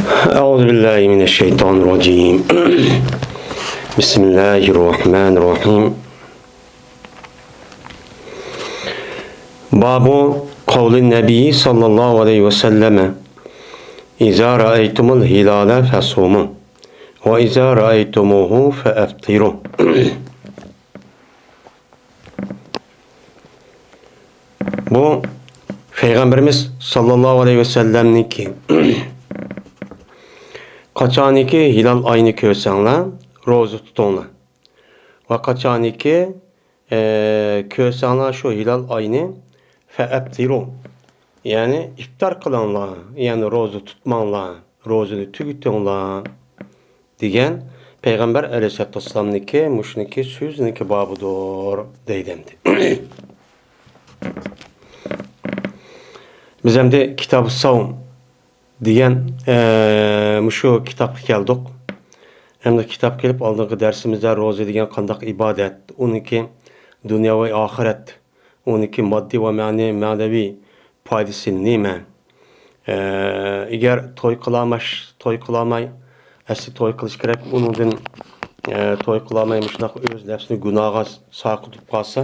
Euzu billahi mineşşeytanirracim. Bismillahirrahmanirrahim. Babu kavlin Nebi sallallahu aleyhi ve selleme İza ra'eytumul hilale fesumu ve iza ra'eytumuhu feeftiru. Bu Peygamberimiz sallallahu aleyhi ve sellem'ninki qachoniki hilal oyini ko'rsanglar ro'za tutinglar va qachoniki ko'rsanglar shu hilal oyini feeftiru, ya'ni iftor qilinglar, ya'ni ro'za tutmanglar, ro'zani tugatinglar degan Payg'ambar alayhissalatu vassalamniki mushuniki so'ziniki bobidir deydi endi. Biz endi Kitab-ı Savm degan shu kitobga keldik. Endi kitob kelib oldingi darsimizda ro'za degan qandaq ibodat, uniki dunyo va oxirat, uniki moddiy va ma'naviy foydasi nima? Agar to'y qilolmash, to'y qilolmay, asli to'y qilish kerak, undan to'y qilolmay shundoq o'z nafsini gunohga soqitib qolsa,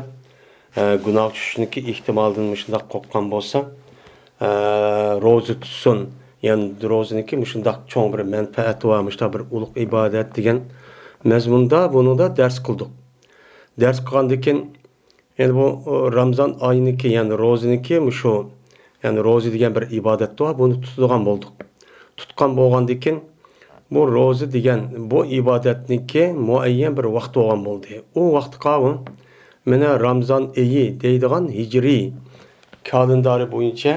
gunoh tushishniki ehtimolidan shundoq qo'rqqan bo'lsa, ro'za tutsin. Ya'ni ro'zaniki shundoq cho'ng bir manfaat va shundoq bir ulug' ibodat degan mazmunda buni da dars qildik. Dars qilgandan keyin endi bu Ramazon oyiniki, ya'ni ro'zaniki shu, ya'ni ro'za degan bir ibodat bor, buni tutadigan bo'ldik. Tutgan bo'lgandan keyin bu ro'za degan bu ibodatniki muayyan bir vaqt bo'lgan bo'ldi. U vaqt qavm mana Ramazon oyi deydigan hijriy kalendari bo'yicha,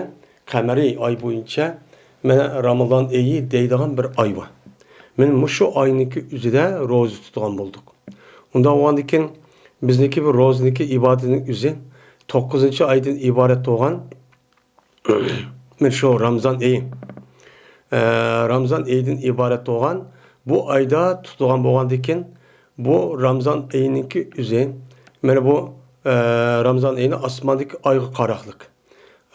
qamariy oy bo'yicha mana Ramazon oyi deydigan bir oy bor. Mana shu oyniki o'zida ro'za tutgan bo'ldik. Undan bo'lgandan keyin bizniki bu ro'zaniki ibodatning o'zi 9-oydan iborat bo'lgan mana shu Ramazon oyi. Ramazon oyidan iborat bo'lgan bu oyda tutgan bo'lgandan keyin bu Ramazon oyiniki o'zi mana bu Ramazon oyini osmondagi oyga qaroqlik.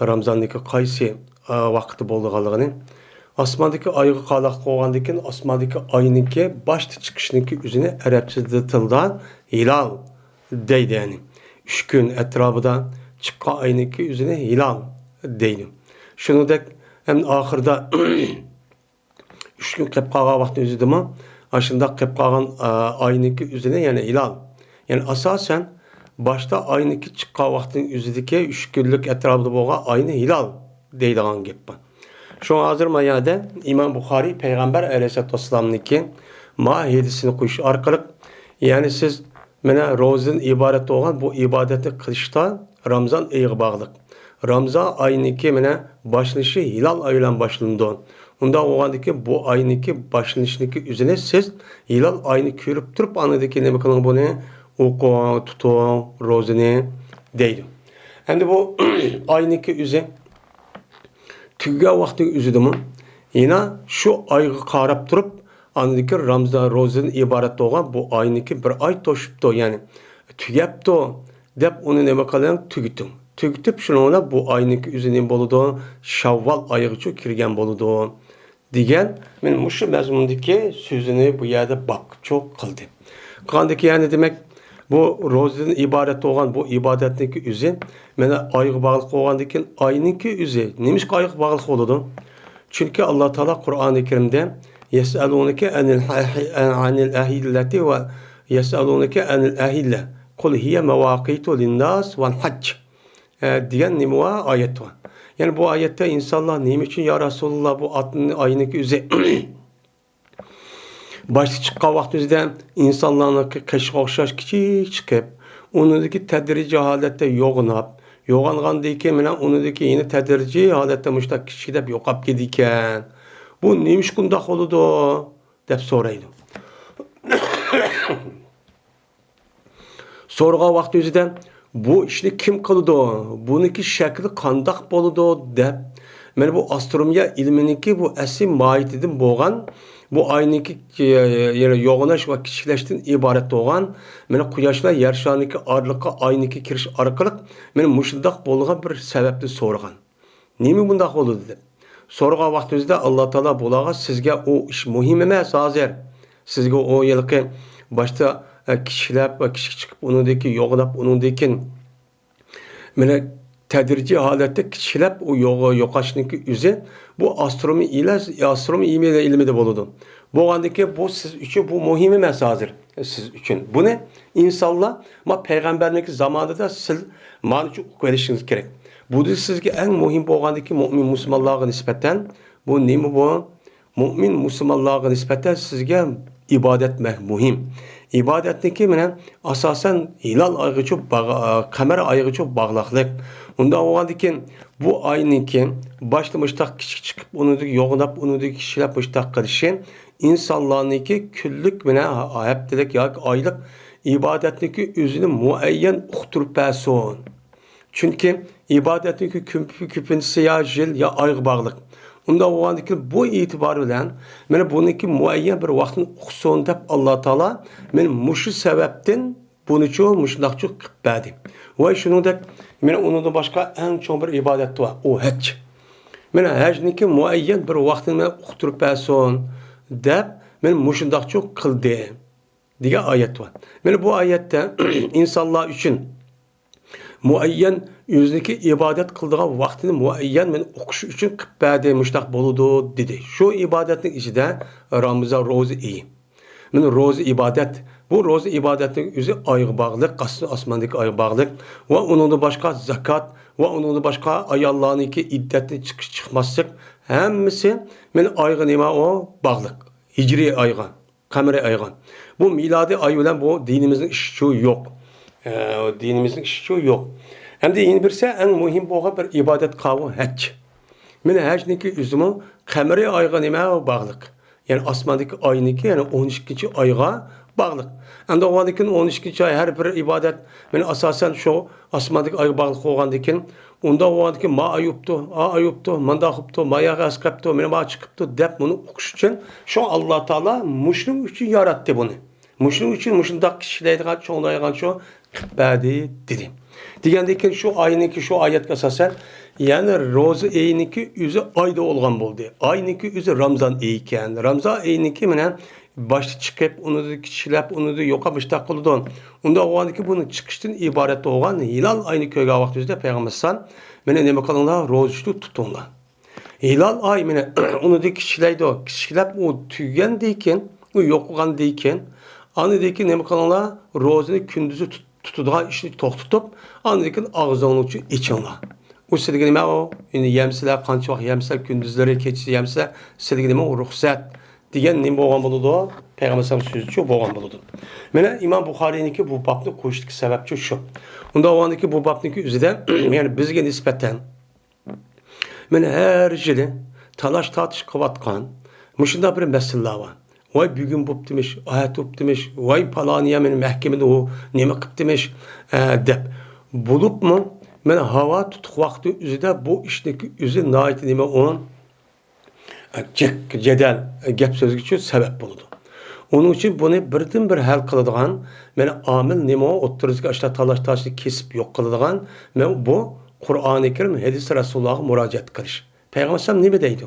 Ramazonniki qaysi vaqti bo'lganligini osmondagi oyga qaroq bo'lgandan keyin osmondagi oyniki boshda chiqishniki o'zini arabcha tilda hilal deydi, ya'ni 3 kun atrofida chiqqan oyniki o'zini hilal deydi. Shuningdek ham oxirida 3 kun qilib qolgan vaqtni o'zidami shundoq qilib qolgan oyniki o'zini ya'ni hilal, ya'ni asosan boshda oyniki chiqqan vaqtning o'zidagi 3 kunlik atrofida bo'lgan oyni hilal deydigan gap bor. Shu hozir mayada Imom Buxoriy payg'ambar alayhissalatu vassalamniki ma hadisini qo'yish orqali, ya'ni siz mana ro'zadan iborat bo'lgan bu ibodatni qilishda Ramazon oyiga bog'liq. Ramazon oyiniki mana boshlanishi hilal oyi bilan boshlandi. Unda bo'lgandiki bu oyniki boshlanishini o'zini siz hilal oyini ko'rib turib anadiki nima qiling, buni o'qing, tuting ro'zani deydi. Endi bu oyniki o'zi tugagan vaqtning o'zidami yana shu oyga qarab turib anadiki Ramazon ro'zadan iborat bo'lgan bu oyniki bir oy to'shibdi, ya'ni tugabdi deb uni nima qiling, tugating. Tugatib shuni bu oyniki o'zi nima bo'ladi, Shavvol oyigacha kirgan bo'ladi degan men shu mazmundagi so'zini bu yerda bab qildi. Qandaki, ya'ni demak bu ro'zadan iborat bo'lgan bu ibodatniki o'zi mana oyga bog'liq bo'lgandan keyin oyniki o'zi nemishqa oyga bog'liq bo'ladi? Chunki Alloh taolo Qur'oni Karimda yasalunaka anil ahillati va yasalunaka anil ahilla qul hiya mawaqitu linnas val hajj degan nima var oyat var. Ya'ni bu oyatda insonlar nima uchun ya Rasululloh bu otni oyniki o'zi boshda chiqqan vaqt o'zida insonlarniki qishga o'xshash kichik chiqib, unidagi tadrijiy holatda yo'g'inab, yo'g'ongandan keyin mana unidagi yana tadrijiy holatda mushtaq kichiklab yo'qolib ketdi ekan. Bu nima ish bundoq bo'ladi deb so'raydi. So'ragan vaqt o'zida bu ishni kim qiladi, buniki shakli qandoq bo'ladi deb mana bu astronomiya ilminiki bu asli mohiyatidan bo'lgan bu oyniki ya'ni yo'g'inash va kichiklashdan iborat bo'lgan mana quyoshlar yer shariniki orliqqa oyniki kirish orqali mana mushundoq bo'lgan bir sababni so'ragan. Nima bundoq bo'ladi deb. So'ragan vaqtingizda Alloh taolo bularga sizga u ish muhim emas hozir. Sizga u yilqi boshda kichiklab va kichik chiqib, undan keyin yo'g'lab, undan keyin mana tadrijiy holatda kichiklab u yo'qoshniki o'zi bu astronomiya ila astronomiya ilmida bo'ladi. Bo'lgandan keyin bu siz uchun bu muhim emas hozir siz uchun. Buni insonlar ma payg'ambarniki zamonida siz mana uchun o'qib olishingiz kerak. Bu sizga eng muhim bo'lgandiki mo'min musulmonlarga nisbatan bu nima bu? Mo'min musulmonlarga nisbatan sizga ibodat muhim. Ibodatniki mana asosan hilol oygacha qamar oygacha bog'liqlik. Unda bo'lgandan keyin bu oyniki boshda mushtaq kichik chiqib, uni yo'g'lab, uni kishilar mushtaq qilishi insonlarniki kunlik mana haftalik yoki oylik ibodatniki o'zini muayyan uqtirib bersin. Chunki ibodatniki ko'pinchisi yo yil yo oyga bog'liq. Unda bo'lgandan keyin bu e'tibor bilan mana buniki muayyan bir vaqtni uqsin deb Alloh taolo men mushu sababdan bunichu mushundaqchu qilib berdi. Va shuningdek mana undan boshqa eng cho'ng bir ibodat bor, u haj. Mana hajniki muayyan bir vaqtini uqtirib bersin deb men mushundaqchu qildi degan oyat bor. Mana bu oyatda insonlar uchun muayyan o'ziniki ibodat qildigan vaqtini muayyan men o'qish uchun qilib berdi, mushtaq bo'ladi dedi. Shu ibodatning ichida Ramazon ro'za iyi. Mana ro'za ibodat, bu ro'za ibodatning o'zi oyga bog'liq, osmondagi oyga bog'liq va undan boshqa zakot va undan boshqa ayollarniki iddatni chiqish chiqmaslik hammasi men oyga nima u bog'liq. Hijriy oyga, qamariy oyga. Bu milodiy oy bilan bu dinimizning ishi yo'q. Dinimizning ishi yo'q. Hem de yeni birse en muhim bo'lgan bir ibodat qavu haj. Mana hajniki o'zimi qamariy oyga nima bog'liq. Ya'ni osmondagi oyniki, ya'ni 12 oyga bog'liq. Endi o'gandan keyin 12 oy har bir ibodat mana asosan shu osmondagi oyga bog'liq bo'lgandan keyin unda bo'lgandan keyin ma ayubdi, a ayubdi, manda qilibdi, mayaga asqabdi, mana ma chiqibdi deb buni o'qish uchun shu Alloh taolo mushning uchun yaratdi buni. Mushning uchun mushundaq kishilaydigan, cho'nglaydigan shu qilib berdi dedi. Degandan keyin shu oyniki shu oyatga asosan ya'ni ro'za oyiniki o'zi oyda bo'lgan bo'ldi. Oyniki o'zi Ramazon oyi ekan. Ramazon oyiniki mana boshda chiqib, uni kichiklab, uni yo'qab ishtaq qildi. Unda bo'lganki buni chiqishdan iborat bo'lgan hilol oyini ko'rgan vaqtingizda payg'ambar sallam mana nima qilinglar? Ro'za tutinglar. Hilol oy mana uni kichiklaydi, kichiklab u tugagandan keyin, u yo'qolgandan keyin, andan keyin nima qilinglar? Ro'zani kunduzi tutadigan ishni to'xtatib, andan keyin og'zingni uchun ichinglar. U sizlarga nima u? Endi yemsizlar, qancha vaqt yemsizlar, kunduzlari, kechasi yemsizlar, sizlarga nima u ruxsat degan nima bo'lgan bo'ladi? Payg'ambar sallam so'zi bo'lgan bo'ladi. Mana Imom Buxoriyniki bu bobni qo'yishdagi sababchi shu. Unda bo'lgandiki bu bobniki o'zida ya'ni bizga nisbatan mana har yili talash tortish qilayotgan mushunday bir masalalar bor. Voy bugun bo'ptimish, oyat bo'ptimish, voy paloniya meni mahkamada u nima qilibdimish deb. Bo'libmi mana havo tutuq vaqti o'zida bu ishniki o'zi nihoyat nima u jadal gap so'zga uchun sabab bo'ladi. Uning uchun buni birdan bir hal qiladigan mana omil nima u o'ttirizga ishlar talash tortishni kesib yo'q qiladigan mana bu Qur'oni Karim hadis Rasulullohga murojaat qilish. Payg'ambar sallam nima deydi?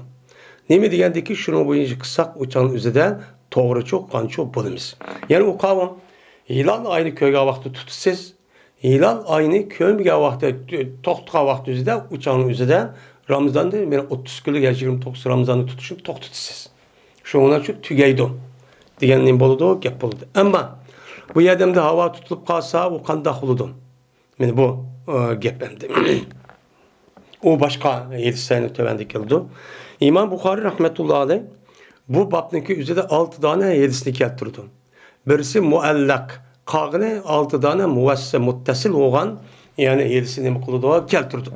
Nima degandiki shuni bo'yicha qilsak o'chani o'zida to'g'richu qancha bo'lamiz. Ya'ni u qavm hilol oyini ko'rgan vaqtda tutasiz, hilol oyini ko'rmagan vaqtda to'xtagan vaqt o'zida o'chani o'zida Ramazonda mana 30 kunlik yo 29 Ramazonni tutishni to'xtatasiz. Shundan shu tugaydi degan nima bo'ladi, gap bo'ladi. Ammo bu yerdamda havo tutilib qolsa, u qanday bo'ladi? Mana bu gap endi. U boshqa hadislarni tövanda keldi. İmam Buxoriy rahmatullohi alayh bu bobniki o'zida 6 dona hadisni keltirdi. Birisi muallaq, qolgani 6 dona muvassa muttasil bo'lgan, ya'ni hadisni nima qildi, keltirdi.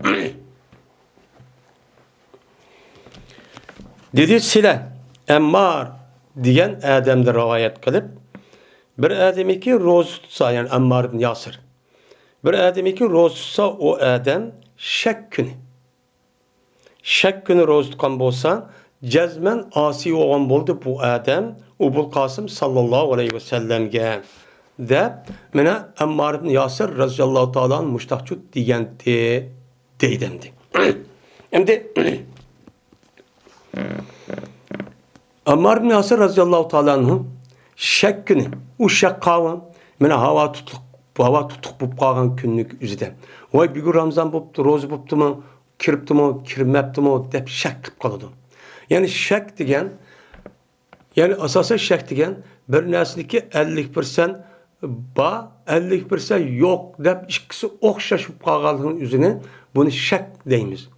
Dedi sile Emmar degan adamni rivoyat qilib, bir adamiki ro'za tutsa, ya'ni Ammar ibn Yasir. Bir adamiki ro'za tutsa, o adam shak kuni. Shak kuni ro'za tutgan bo'lsa, jazman asiy bo'lgan bo'ldi bu adam Ubul Qasim sallallohu alayhi vasallamga deb mana Ammar ibn Yasir roziyallohu taolo mushtaqchu deganti deydi. Endi Ammar ibn Yasir radıyallahu teala anhu şək günü, u şək qavun, mana havo tutuq, havo tutuq bo'lib qolgan kunlik o'zida. Voy bugun Ramazon bo'pti, ro'za bo'ptimi, kiribdimi, kirmabdimi deb shak qilib qoladi. Ya'ni shak degan, ya'ni asosan shak degan bir narsaniki 50% ba, 50% yo'q deb ikkisi o'xshashib qolganligini o'zini buni shak deymiz.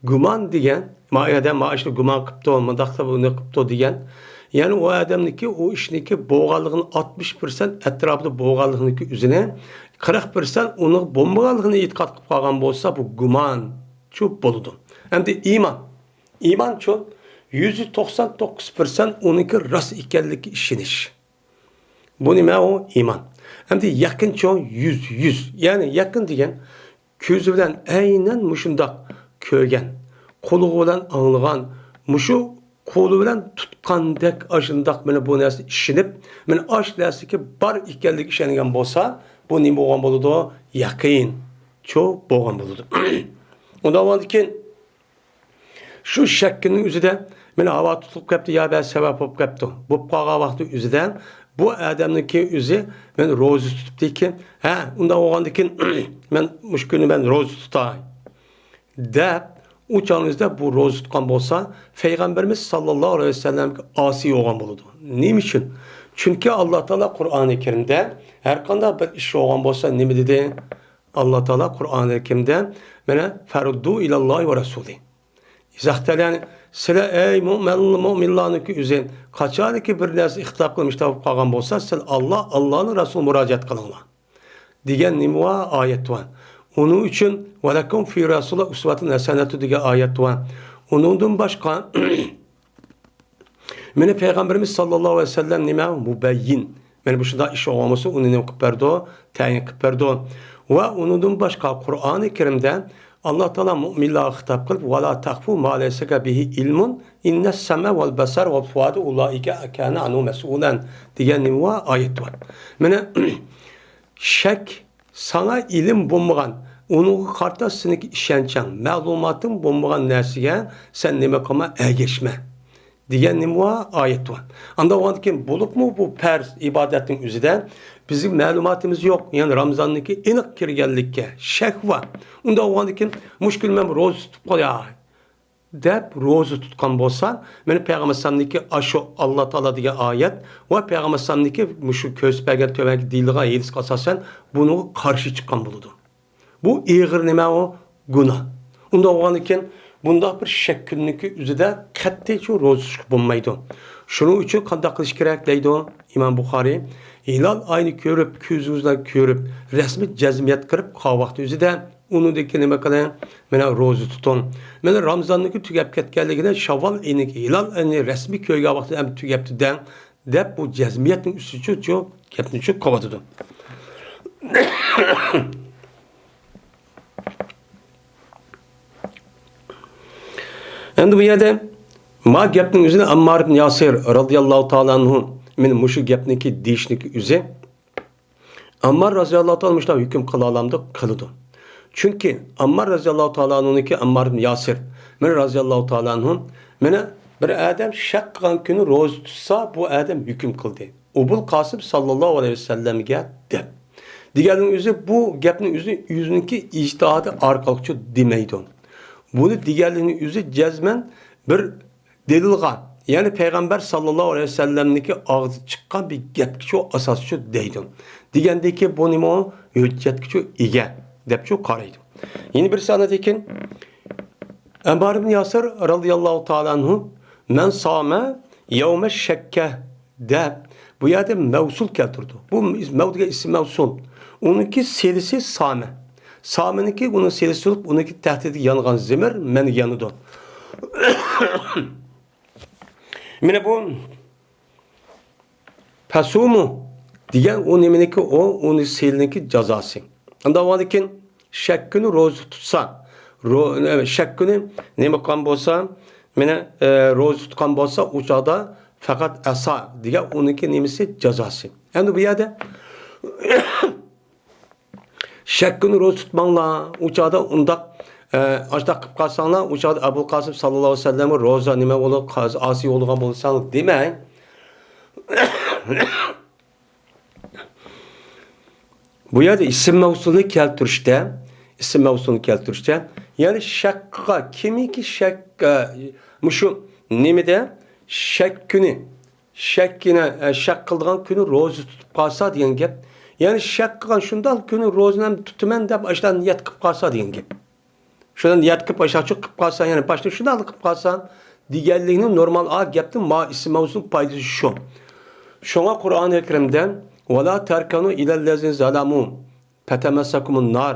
Gumon degan, ma odam ma ishni gumon qilibdi, mundaqda buni qilibdi degan, ya'ni u odamniki u ishniki bo'lganligini 60% atrofida bo'lganligini o'zini 40% uni bo'lmaganligini e'tiqod qilib qolgan bo'lsa, bu gumon chu bo'ladi. Endi iymon. Iymon chu 199% uniki rost ekanligiga ishonish. Bu nima u? Iymon. Endi yaqin chu 100 100. Ya'ni yaqin degan ko'zi bilan aynan mushundoq ko'rgan, qo'li bilan anglagan, mushu qo'li bilan tutgandek ashundoq mana bu narsa ishonib, mana ash narsaki bor ekanligiga ishongan bo'lsa, bu nima bo'lgan bo'ladi? Yaqin chu bo'lgan bo'ladi. Undan keyin shu shakkining o'zida mana havo tutilib qolibdi, yo ba'zi sabab bo'lib qolibdi. Bo'lib qolgan vaqtni o'zida bu odamniki o'zi men ro'za tutibdiki, ha, undan bo'lgandan keyin men mush kuni men ro'za tutay deb u chog'ingizda bu ro'za tutgan bo'lsa, payg'ambarimiz sallallohu alayhi vasallamga osiy bo'lgan bo'ladi. Nima uchun? Chunki Alloh taolo Qur'oni Karimda har qanday bir ish bo'lgan bo'lsa nima dedi? Alloh taolo Qur'oni Karimda mana faruddu ilallohi va rasuli. İzah yani sizlar ey mo'minlarniki o'zi qachoniki bir narsa ixtilof qilmish topib qolgan bo'lsa, sizlar Alloh, Allohning rasuli murojaat qilinglar degan nima var? Oyat var. Uning uchun va lakum fi rasulillah usvatun hasanatu degan oyat var. Uningdan boshqa meni payg'ambarimiz sallallohu alayhi vasallam nima mubayyin. Mana bu shunda ish bo'lgan bo'lsa, uni nima qilib berdi? Tayin qilib berdi. Va uningdan boshqa Qur'oni Karimda Alloh taolo mo'minlarga xitob qilib, va la taqfu ma laysa bihi ilmun innas sama val basar val fuadu ulaika kana anu mas'ulan degan nima var? Oyat var. Mana shak sana ilm bo'lmagan, uningga qarta seniki ishonchang, ma'lumoting bo'lmagan narsaga sen nima qilma, ergashma degan nima var? Oyat var. Anda bo'lgandan keyin bo'libmi bu farz ibodatning o'zida bizim ma'lumotimiz yo'q. Ya'ni Ramazonniki aniq kirganlikka shak var. Unda bo'lgandan keyin mushkul men ro'za tutib qo'yay deb ro'za tutgan bo'lsa, meni payg'ambar alayhissalomniki shu Alloh taolo degan oyat va payg'ambar alayhissalomniki mushu ko'rsatgan tuvangi deyilgan hadisga asosan buni qarshi chiqqan bo'ladi. Bu ig'ir nima u? Gunoh. Unda bo'lgandan keyin bundoq bir shak kunniki o'zida qat'iy shu ro'za tutishga bo'lmaydi. Shuning uchun qanday qilish kerak deydi Imom Buxoriy. Hilol oyini ko'rib, ko'zingiz bilan ko'rib, rasmiy jazmiyat qilib, vaqti o'zida unidagi nima qiling? Mana ro'za tuting. Mana Ramazonniki tugab ketganligini Shavvol oyiniki hilol oyini rasmiy ko'rgan vaqtida ham tugabdi deng deb bu jazmiyatning ustiga shu gapni shu qovatidi. Endi bu yerda ma gapning o'zini Ammar ibn Yasir radhiyallohu taolo anhu men mushu gapniki deyishniki o'zi Ammar radhiyallohu taolo mushla hukm qila olamdi, qiladi. Chunki Ammar radhiyallohu taolo anhuniki Ammar ibn Yasir men radhiyallohu taolo anhu meni bir odam shak qilgan kuni ro'za tutsa bu odam hukm qildi. Ubul Qosim sallallohu alayhi vasallamga deb. Deganning o'zi bu gapning o'zi o'ziniki ijtihodi orqali demaydi. Buni deganlikning o'zi jazman bir delilga, ya'ni payg'ambar sallallohu alayhi vasallamniki og'zi chiqqan bir gapga shu asos shu deydi. Degandiki bu nima hujjatga shu ega deb shu qaraydi. Yana bir sanat ekan Ammar ibn Yasir radhiyallohu taolo anhu men soma yawma shakka deb bu yerda mavsul keltirdi. Bu mavduga ism mavsul. Uniki selisi same. Sameniki onun selisi olup uniki tahtidagi yongan zimir men yanıdı. Mana bu pasumu degan u nimaniki o uni seliniki jazosi. Unda bo'lgandan shak kuni ro'za tutsa, shak kuni nima qilgan bo'lsa, mana ro'za tutgan bo'lsa, u chog'da faqat asa degan uniki nimasi jazosi. Endi bu yerda shak kuni ro'za tutmanglar, u chog'da undaq Aşdaq qilib qolsanglar, o'sha Abul Qosim sallallohu alayhi vasallam ro'za nima bo'lib, osiy bo'lgan bo'lsang demang. Bu yerda isim mavzusini keltirishda, ya'ni shakka kimiki shakka mushu nimada shak kuni, shakkini shak qildigan kuni ro'za tutib qolsa degan gap, ya'ni shak qilgan shundoq kuni ro'zani tutaman deb ashdan niyat qilib qolsa degan gap. Şundan niyat qilib aşağı qilib qolsa, ya'ni boshda shundoq qilib qolsa deganligini normal a gapning ma ism mavzusining foydasi shu. Shunga Qur'oni Karimda va la tarkanu ilallazina zalamu fatamassakumun nar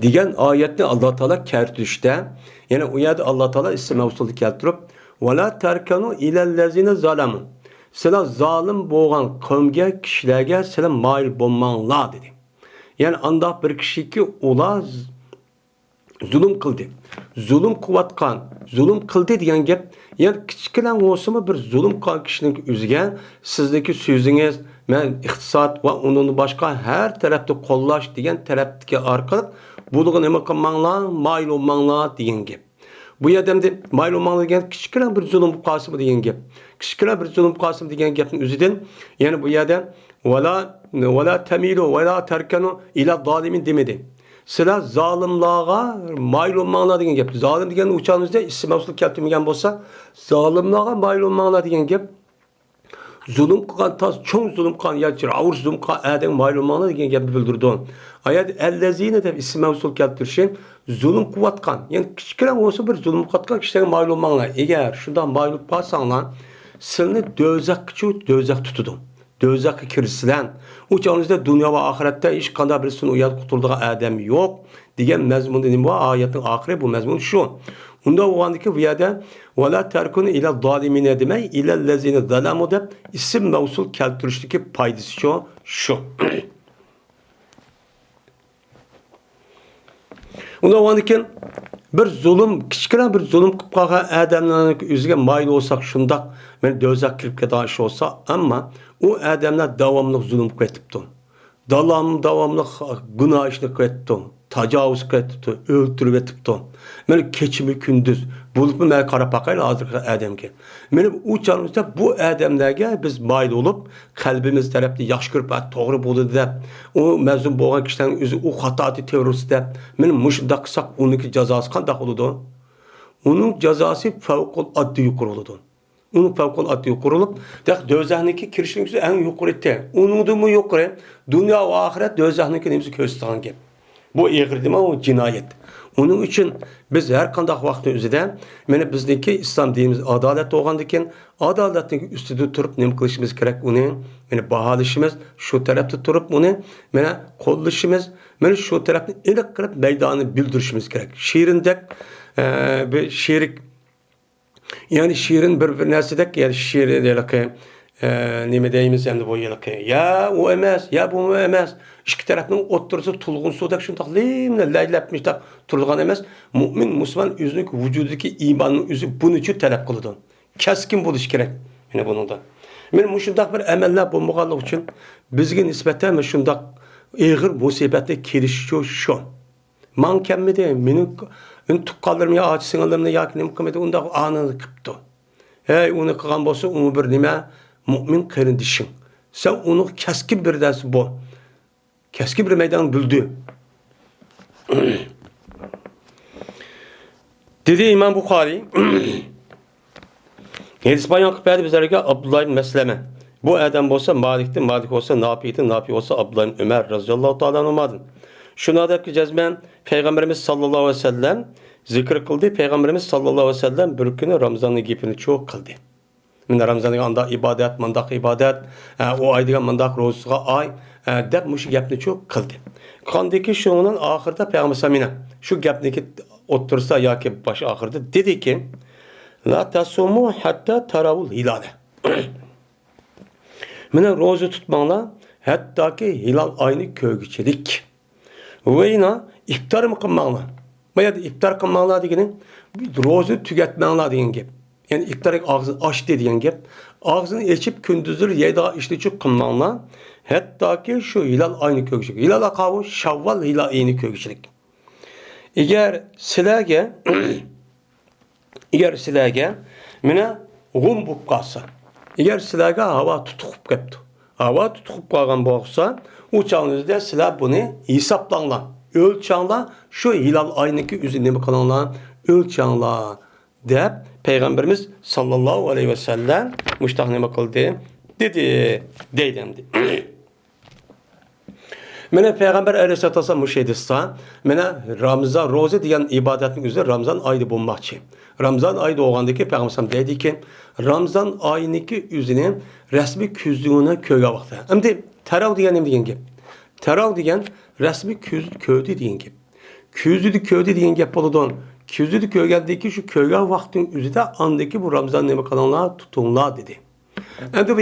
degan oyatni Alloh taolo keltirishda, ya'ni u yerda Alloh taolo ism mavzusini keltirib va la tarkanu ilallazina zalamu, sizlar zolim bo'lgan qavmga, kishilarga sizlar moyil bo'lmanglar dedi. Yani andaq bir kişiki ular zulm qildi. Zulm qilayotgan, zulm qildi degan gap, ya'ni kichkina bo'lsa-mu bir zulm qilgan kishining o'ziga sizniki so'zingiz, men iqtisod va undan boshqa har tarafda qo'llash degan tarafdagi orqali bulig'i nima qilmanglar, moyil bo'lmanglar degan gap. Bu yerda endi moyil bo'lmanglar degan kichkina bir zulm qilsin degan gap. Kichkina bir zulm qilsin degan gapning o'zidan, ya'ni bu yerda wala tamilu wala tarkanu ila zalimin demedi. Sizlar zalimlarga moyil bo'lmanglar degan gap. Zalim degan uchaningizda ism mavzusini keltirmagan bo'lsa, zalimlarga moyil bo'lmanglar degan gap. Zulm qilgan, tas cho'ng zulm qilgan yoki og'ir zulm qilgan odam moyil bo'lmanglar degan gapni bildirdi. Oyat allazina deb ism mavzusini keltirishi zulm qilayotgan, ya'ni kichkina bo'lsa bir zulm qilayotgan kishilarga moyil bo'lmanglar. Agar shundan moyil bo'lib qolsanglar, sizlarni do'zaxga do'zax tutadi. Do'zaxga kirsizlar. U chog'ingizda dunyo va oxiratda hech qanday bir suni uyat qutuldigan odam yo'q degan mazmunda nima bor? Oyatning oxiri bu mazmun shu. Unda bo'lgandiki bu yerda va la tarkunu ila zolimina demay, ila allazina zalamu deb ism mavsul keltirishdagi foydasi shu. Unda bo'lgandiki bir zulm, kichkina bir zulm qilib qolgan odamlarning o'ziga moyil bo'lsak, shundoq men do'zaxga kirib ketadigan ish bo'lsa, ammo u odamlar davomli zulm qilyapti. Davomli gunoh ishni qilyapti, tajovuz qilyapti, o'ltirib yetibdi. Meni kechimi kunduz bo'libmi men qarab boqayli hozirgi odamga. Meni u chog'imizda bu odamlarga biz moyil bo'lib, qalbimiz tarafda yaxshi ko'rib, to'g'ri bo'ldi deb, u mazlum bo'lgan kishilarning o'zi u xatoti to'g'risi deb, meni mushundoq qilsak, uniki jazosi qanday bo'ladi? Uning jazosi favqul oddiy yuqori bo'ladi. Onun favqulodda yuqori bo'lib, do'zaxniki kirishning o'zi eng yuqori. Uningdimi yuqori? Dunyo va oxirat do'zaxniki nimasi ko'rsatgan gap. Bu ig'ir nima, u jinoyat. Uning uchun biz har qanday vaqtning o'zida mana bizniki islom dinimiz adolat bo'lgandan keyin adolatning ustida turib nima qilishimiz kerak, uni mana baholashimiz, shu tarafda turib uni mana qo'llashimiz, mana shu tarafni iliq qilib maydonni bildirishimiz kerak. Şiirindek bir şiirik, yani şiirin bir narsadek, yani şiir deylik, nima deymiz endi bu yilqi, ya u emas, ya bu emas, ikki tarafning o'ttirsa tulg'un suvdek shundoq limni laylabmishdaq turadigan emas. Mo'min musulmon o'zining vujudidagi iymonning o'zi buni uchun talab qiladi. Keskin bo'lish kerak mana buningda. Men shundoq bir amallar bo'lmaganligi uchun bizga nisbatan shundoq og'ir musibatni kelishi shu. Man kemmidi, mening tuqqanlarim yo ochi singlimni yoki nima qilmadi, undaq anini qilibdi. Hey, uni qilgan bo'lsa, uni bir nima mo'min qarindishing. Sen uni keskin bir ders bu. Keskin bir meydan bildi. Dedi İmam Bukhari. Hadis bayan qilib berdi bizlarga Abdullah ibn Mesleme. Bu adam bo'lsa Malik'ti, Malik olsa Nafi'ti, Nafi olsa Abdullah ibn Ömer radıyallahu ta'ala anhu'dan. Şuna deb ki cezmen Peygamberimiz sallallahu aleyhi ve sellem zikr qildi. Peygamberimiz sallallahu aleyhi ve sellem bir günü Ramazan'ın gepini çok qildi. Mine Ramazan'ın anda ibadet, mandaq ibadet, o ay degan mandaq ro'zasiga ay deb mushu gapni çok qildi. Qandiki şunun ahirda Peygamber mine şu gapniki o'ttirsa yoki baş ahirda dedi ki la tasumu hatta taravul hilale. Mine roza tutmanglar hatta ki hilal ayını ko'rguchilik. Va yine iftar mı qilmanglar? Bu yerda iftar qilmanglar degani roza tugatmanglar degan gap. Yani iftar ağzını açtı degan gap. Og'zini ochib kunduzlar yeydigan ishni qilmanglar. Hattoki shu hilol oyini ko'rishlik. Hilol aqavu Shavval hilol oyini ko'rishlik. Agar sizlarga mana g'um bo'lib qolsa, agar sizlarga havo tutuqib qolibdi, havo tutuqib qolgan bo'lsa, u chog'ingizda sizlar buni hisoblanglar, o'lchanglar, shu hilol oyiniki o'zi nima qilinglar, o'lchanglar deb Peygamberimiz sallallahu aleyhi ve sellem muştaq nima qildi? Dedi, deydi endi. Mana Peygamber aleyhissalatu vesselam muşedissa, mana Ramazan roza degan ibodatning o'zi Ramazon oyida bo'lmoqchi. Ramazon oyida bo'lgandaki Peygamber dediki, Ramazon oyiniki o'zini rasmiy kuzligini ko'rgan vaqtda. Endi tarav degan nima degan gap? Tarav degan rasmiy kuz ko'rdi degan gap. Kuzlidi ko'rdi degan gap bo'ladi. Kuzlidi ko'rgandiki shu ko'rgan vaqtning o'zida andaki bu Ramazon nima qilinglar, tutinglar dedi. Endi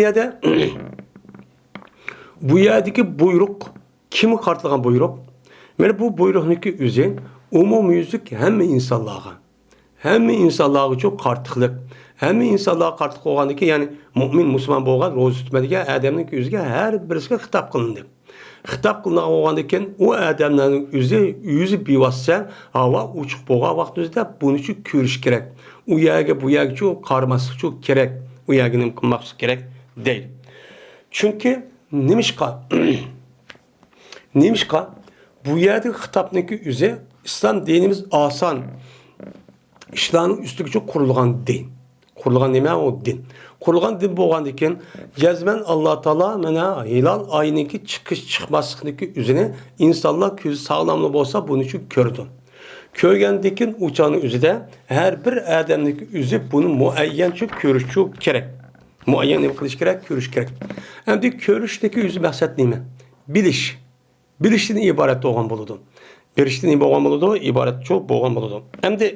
bu yerdagi buyruq kimga qartilgan buyruq? Mana bu buyruqniki o'zi umumyüzlük hamma insonlarga. Hamma insonlarga çok qartiqliq. Hamma insonlarga qartiq bo'lgandiki, ya'ni mo'min musulmon bo'lgan ro'za tutmaydigan odamning o'ziga har birisiga xitob qilindi. Xitob qilingan bo'lgandan keyin u odamlarning o'zi yuzi bevosita havo ochiq bo'lgan vaqt o'zida buni shu ko'rish kerak. U yerga bu yerga shu qaramaslik shu kerak. U yerga nima qilmoqlik kerak deydi. Chunki nimishqa nimishqa bu yerdagi xitobniki o'zi islom dinimiz oson ishlarning ustiga qurilgan din. Qurilgan nima u din. Qurilgan din bo'lgandan keyin jazman Alloh taolo mana hilol oyiniki chiqish chiqmaslikniki o'zini insonlar ko'zi sog'lomli bo'lsa buni shu ko'rdi. Ko'rgandan keyin u chog'ning o'zida har bir odamniki o'zi buni muayyan shu ko'rish kerak. Muayyan nima qilish kerak? Ko'rish kerak. Endi ko'rishdagi o'zi maqsad nima? Bilish. Bilishdan iborat bo'lgan bo'ladi. Bilishdan nima bo'lgan bo'ladi? Iborat cho'q bo'lgan bo'ladi. Endi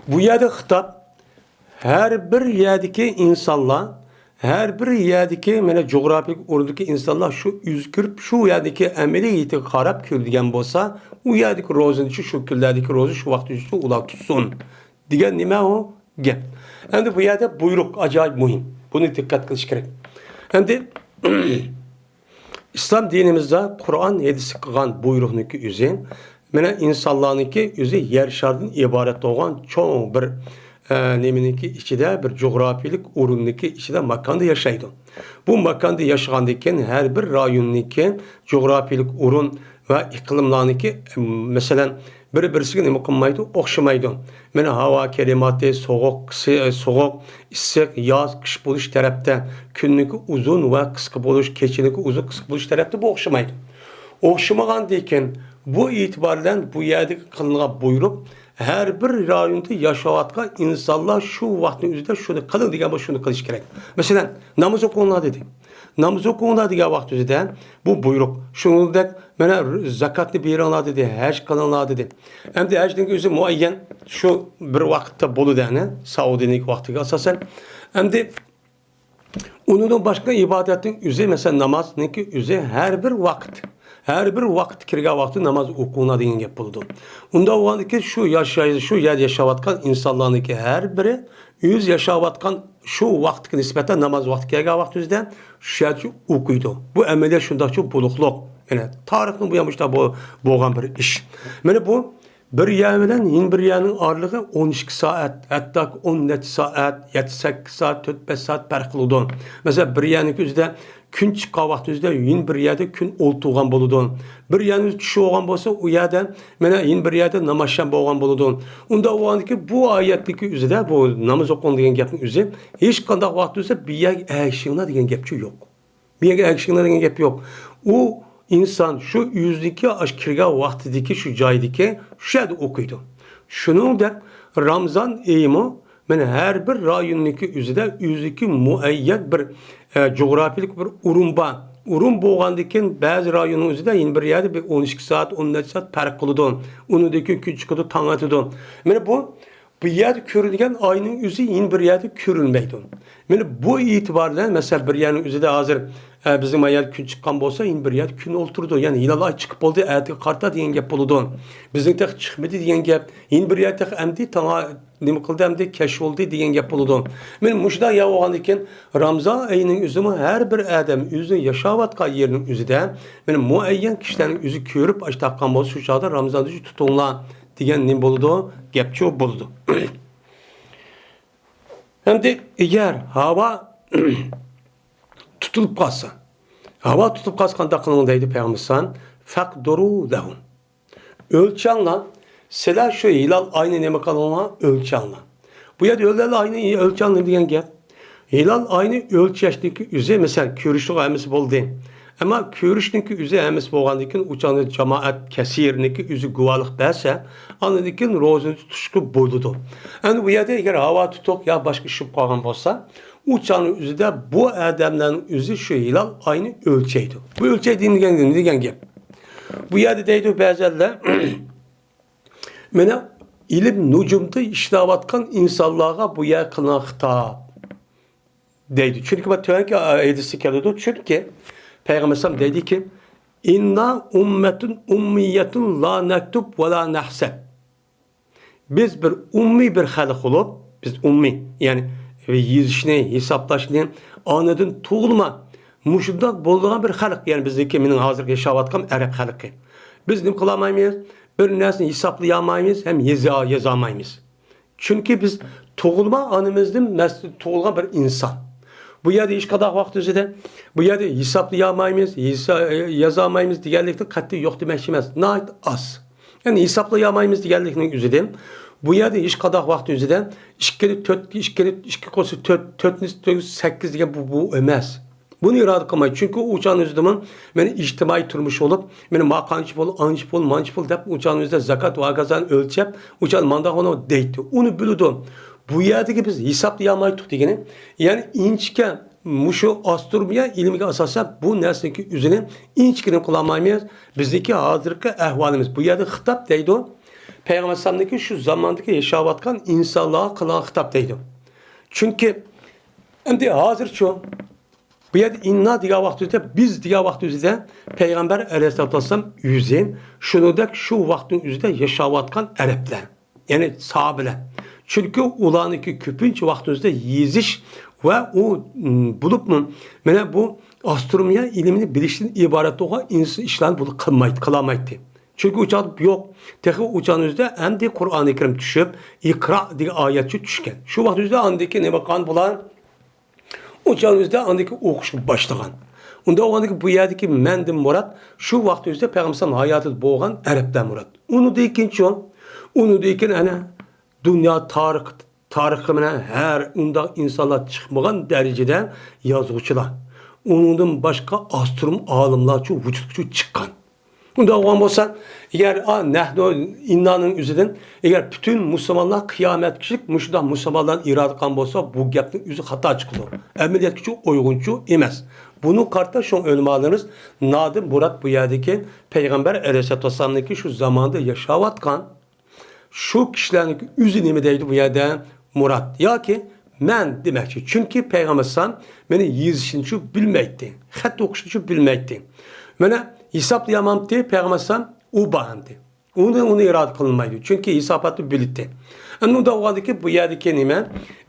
bu yerda xitob har bir yerdagi insonlar, har bir yerdagi mana coğrafik o'rndagi insonlar shu yuz kirib shu yerdagi amaliyatiga qarab ko'radigan bo'lsa, u yerdagi ro'zani shu kunlardagi ro'za shu vaqt uchun ular tutsin degan nima u gap. Endi bu yerda buyruq ajoyib muhim. Buni dikkat qilish kerak. Endi İslam dinimizde Kur'an hadisi qilgan buyruqniki o'zi mana insonlarniki o'zi yer sharidan iborat bo'lgan cho'ng bir nimaniki ichida bir coğrafilik o'rinniki ichida makonda yashaydi. Bu makonda yashagandan keyin har bir rayonniki coğrafilik o'rin va iqlimlarniki masalan bir birisiga nima qilmaydi, o'xshamaydi. Mana havo klimati sovuq, sovuq, issiq, yoz, qish bo'lish tarafda, kunniki uzun va qisqa bo'lish, kechaniki uzun qisqa bo'lish tarafda bu o'xshamaydi. O'xshamagandan keyin bu e'tibor bilan bu yerdagi qilingan buyruq har bir rayonda yashayotgan insonlar shu vaqtning o'zida shuni qiling degan bu shuni qilish kerak. Masalan, namoz o'qinglar dedi. Namoz o'qinglar degan vaqt o'zida bu buyruq. Shuningdek, mana zakotni beringlar dedi, haj qilinglar dedi. Endi hajning o'zi muayyan shu bir vaqtda bo'ladi, Saudiyaning vaqtiga asosan. Endi undan boshqa ibodatning o'zi, masalan, namozniki o'zi har bir vaqt kirgan vaqtda namoz o'qinglar degan gap bo'ladi. Unda bo'lgandiki shu yashaydi, shu yer yashayotgan insonlarniki har biri o'z yashayotgan shu vaqtga nisbatan namoz vaqti kelgan vaqt o'zida shu yerda o'qiydi. Bu amaliyot shundoqcha bo'liqliq. Mana tarixning bu ham bu bo'lgan bir ish. Mana bu bir yer bilan yana bir yerning oralig'i 12 soat, hatto 10 necha soat, 7-8 soat, 4-5 soat farq qiladi. Masalan, bir yerniki o'zida kun chiqqan vaqt o'zida yana bir yerda kun o'ltirgan bo'ladi. Bir yerni tushib olgan bo'lsa, u yerda mana yana bir yerda namozsham bo'lgan bo'ladi. Unda bo'lgandiki bu oyatniki o'zida bu namoz o'qing degan gapning o'zi hech qanday vaqt o'zida bir yerga ergashinglar degan gapchi yo'q. Bir yerga ergashinglar degan gap yo'q. U inson shu yuzdiki kirgan vaqtidagi shu joydagi shu yerda o'qiydi. Shuningdek Ramazon oyimi mana har bir rayonniki o'zida o'ziki muayyan bir coğrafilik bir o'rin bor. O'rin bo'lgandan keyin ba'zi rayonning o'zida yana bir yerda bir 12 soat, 10 soat farq qiladi. Unidagi kun chiqadi, tong otadi. Mana bu yerda ko'rilgan oyning o'zi yana bir yerda ko'rilmaydi. Mana bu e'tibor bilan masalan bir yerning o'zida hozir bizim yer kun chiqqan bo'lsa, yana bir yerda kun o'ltirdi. Ya'ni hilol oy chiqib bo'ldi, ertaga qarta degan gap bo'ladi. Bizning taq chiqmadi degan gap, yana bir yerda endi tong nima qildi hamda kashf bo'ldi degan gap bo'ladi. Men mushda ya bo'lgandan keyin Ramazon oyining o'zimi har bir odam o'zini yashayotgan yerining o'zida men muayyan kishilarning o'zi ko'rib taqqan bo'lsa, shu chog'da Ramazonni tutinglar degan nima bo'ladi? Gapchi bo'ladi. Hamda agar havo tutilib qolsa, havo tutilib qolsa qanday qiling deydi payg'ambar? Faqduru lahum. Ölçanla sizlar shu hilal oyini nima qilinglar? O'lchanglar. Bu yerda hilal oyini o'lchanglar degan gap. Hilal oyini o'lchashniki o'zi masalan ko'rishlik hammasi bo'ldi. Ammo ko'rishniki o'zi hammasi bo'lgandan keyin uchani jamoat kasirniki o'zi guvohlik bersa, andan keyin ro'zani tutishga bo'ladi. Endi bu yerda agar havo tutuq yo boshqa ish bo'lib qolgan bo'lsa, uchani o'zida bu odamlarning o'zi shu hilal oyini o'lchaydi. Bu o'lchaydi degan nima degan gap? Bu yerda deydi ba'zanlar mana ilm nujumda ishlayotgan insonlarga bu yer qilingan xitob deydi. Chunki bu tuvanki hadisi keladi. Chunki Peygamber Aleyhisselam dedi ki İnna ummetun ummiyetun la nektub ve la nahseb. Biz bir ummi bir xalq olup, biz ummi, yani yozishni, hisoblashni onadan tug'ilma mushundoq bo'lgan bir xalq, ya'ni bizniki mening hozirgi yashayotgan arab xalqi. Biz nima qilolmaymiz? Bir narsani hisoblayolmaymiz, ham yozolmaymiz. Chunki biz tug'ilma onamizdan tug'ilgan bir inson. Bu yerda hech qanday vaqt o'zida bu yerda hisoblayolmaymiz, yozolmaymiz deganlikni qat'iy yo'q demoqchi emas. Nihoyat oz. Ya'ni hisoblayolmaymiz deganlikning o'zidan bu yerda hech qanday vaqt o'zida 2 4 2 2 qo'shsa 4 4 8 degan bu emas. Bunu irade qilmaydi. Chunki u uchani o'zida meni ijtimoiy turmush bo'lib, meni ma qancha pul, ancha pul, mancha pul deb uchani o'zida zakat va hokazo o'lchab, uchani mandaq uni deydi. Uni biladi. Bu yerdagi biz hisoblayolmaydik degani, ya'ni inchika mushu astronomiya ilmiga asosan bu narsaniki o'zini inchikini qilolmaymiz. Bizniki hozirgi ahvolimiz. Bu yerda xitob deydi. Payg'ambar alayhisalomniki shu zamondagi yashayotgan insonlarga qilgan xitob deydi. Chunki endi hozirchu bu yerda inna degan vaqt o'zida biz degan vaqt o'zida Payg'ambar alayhissalatu vassalam yuzi shuningdek shu vaqtning o'zida yashayotgan arablar, ya'ni sahobalar. Chunki ularniki ko'pincha vaqt o'zida yezish va u bo'libmi mana bu astronomiya ilmini bilishdan iborat bo'lgan inson ishlarni buni qilmaydi, qilolmaydi. Chunki u chog'da yo'q. Texi u chog'ning o'zida endi Qur'oni Karim tushib, Iqro degan oyatchi tushgan. Shu vaqt o'zida andiki nima qilgan bular? U chog'ning o'zida andiki o'qishni boshlagan. Unda o'gandiki bu yerdagi mandan murod shu vaqt o'zida payg'ambar hayotida bo'lgan arabdan murod. Uni ikkinchi, uni keyin ana dunyo tarixi bilan har undaq insonlar chiqmagan darajada yozuvchilar. Undan boshqa astronom olimlar vujudga chiqqan. Unda olgan bo'lsa, agar nahnu innaning o'zidan agar butun musulmonlar qiyomat kishilik mushunda musulmonlar iroda qilgan bo'lsa, bu gapning o'zi xato chiqadi. Amaliyotga uyg'unchu emas. Bunu qarta shu ulamolarimiz Nadir Murad bu yerdagi payg'ambar alayhissalatu vassalamniki shu zamonda yashayotgan shu kishilarning o'zi nima deydi bu yerda Murad yoki man demoqchi. Chunki payg'ambar alayhissalom meni yozishni shu bilmaydi, xat o'qishni shu bilmaydi. Mana hisoblayamamdi payg'ambar alayhissalom u bordi. Uni iroda qilinmaydi. Chunki hisobotni bildi. Endi unda bo'lgandiki bu yerdagi nima?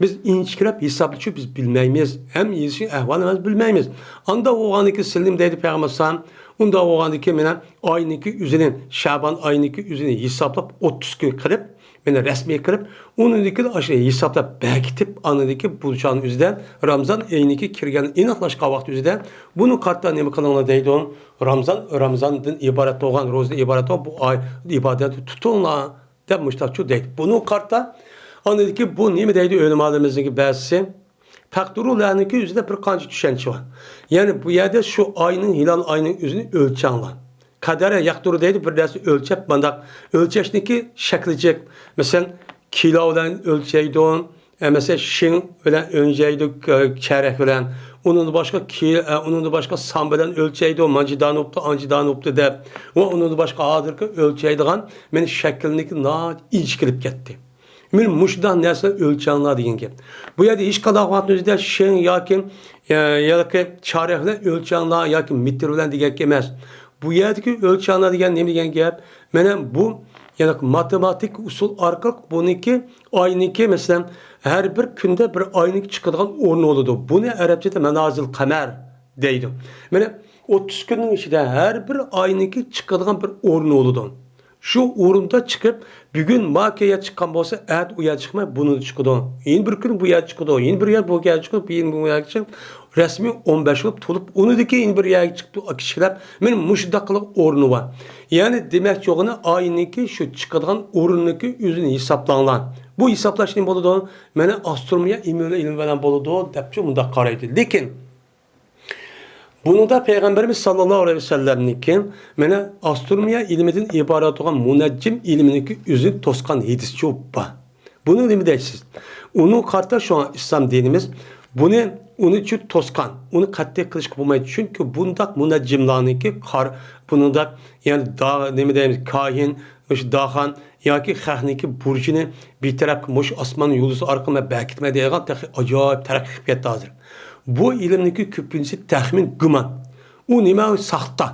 Biz inchikilab hisoblashi biz bilmaymiz. Ham yozishning ahvolini biz bilmaymiz. Unda bo'lgandiki sillim deydi payg'ambar alayhissalom. Unda bo'lgandiki mana oyniki o'zini Shabon oyniki o'zini hisoblab 30 kun qilib, mana rasmiy qilib, uniki shu hisoblab bekitib, anidiki bu chog'ning o'zida Ramazon oyiniki kirgan aniqlashgan vaqt o'zida buni qarta nima qilinglar deydi. Ramazondan iborat bo'lgan, ro'zadan iborat bo'lgan bu oy ibodatni tutinglar deb mushtaqchu deydi. Buni qarta anidiki bu nima deydi ulamolarimizniki ba'zisi Faqdurularniki o'zida bir qancha tushuncha bor. Ya'ni bu yerda shu oyning hilol oyning o'zini o'lchanglar. Qadara yaqdur deydi bir narsa o'lchab mandaq o'lchashniki shaklicek. Masalan, kilo bilan o'lchaydi, masalan, shin bilan o'lchaydi, charak bilan. Undan boshqa undan boshqa son bilan o'lchaydi, manjidan o'pti, anjidan o'pti deb. Va undan boshqa hozirgi o'lchaydigan men shaklniki inchikilib ketdi. Men mushundan narsa o'lchanglar degan gap. Bu yerda hech qanday vaqtni o'zida shin yoki yoki charak bilan o'lchanglar yoki metr bilan degan gap emas. Bu yerdagi o'lchanglar degan nima degan gap? Mana bu Yani matematik usul orqali buniki oyniki masalan har bir kunda bir oynik chiqadigan o'rni bo'ladi. Buni arabchada manozil qamar deydi. Mana 30 kunning ichida har bir oyniki chiqadigan bir o'rni bo'ladi. Shu o'rinda chiqib, bugun Makkaga chiqqan bo'lsa, at u yerga chiqmay buni chiqadi. Yana bir kun bu yerga chiqadi, yana bir yer bu yerga chiqib, yana bu yerga chiqib, rasmiy 15 bo'lib to'lib, unidiki yana bir yerga chiqib, kichiklab, men mushundaq qilib o'rni bor. Ya'ni demakchi o'g'ini oyniki shu chiqadigan o'rinniki o'zini hisoblanglar. Bu hisoblash nima bo'ladi? Mana astronomiya ilmi bilan bo'ladi deb bundaq qaraydi. Lekin Bununda Peygamberimiz sallallahu aleyhi ve sellem'niki mana astronomiya ilmidan iborat bo'lgan munajjim ilminiki o'zini to'sgan hadischi bor. Buni nima deysiz? Uni qarta shu an islom dinimiz buni uni uchun to'sgan, uni qat'iy qilishga bo'lmaydi. Chunki bundaq munajjimlarniki qar bununda ya'ni da nima deymiz kahin, o'sha daxon yoki xahniki burjini bir tarafga mush osmon yulduzi orqali berkitma degan ajoyib taraqqiy qilib ketdi hozir. Bu ilmniki ko'pincha taxmin gumon. U nima saxta.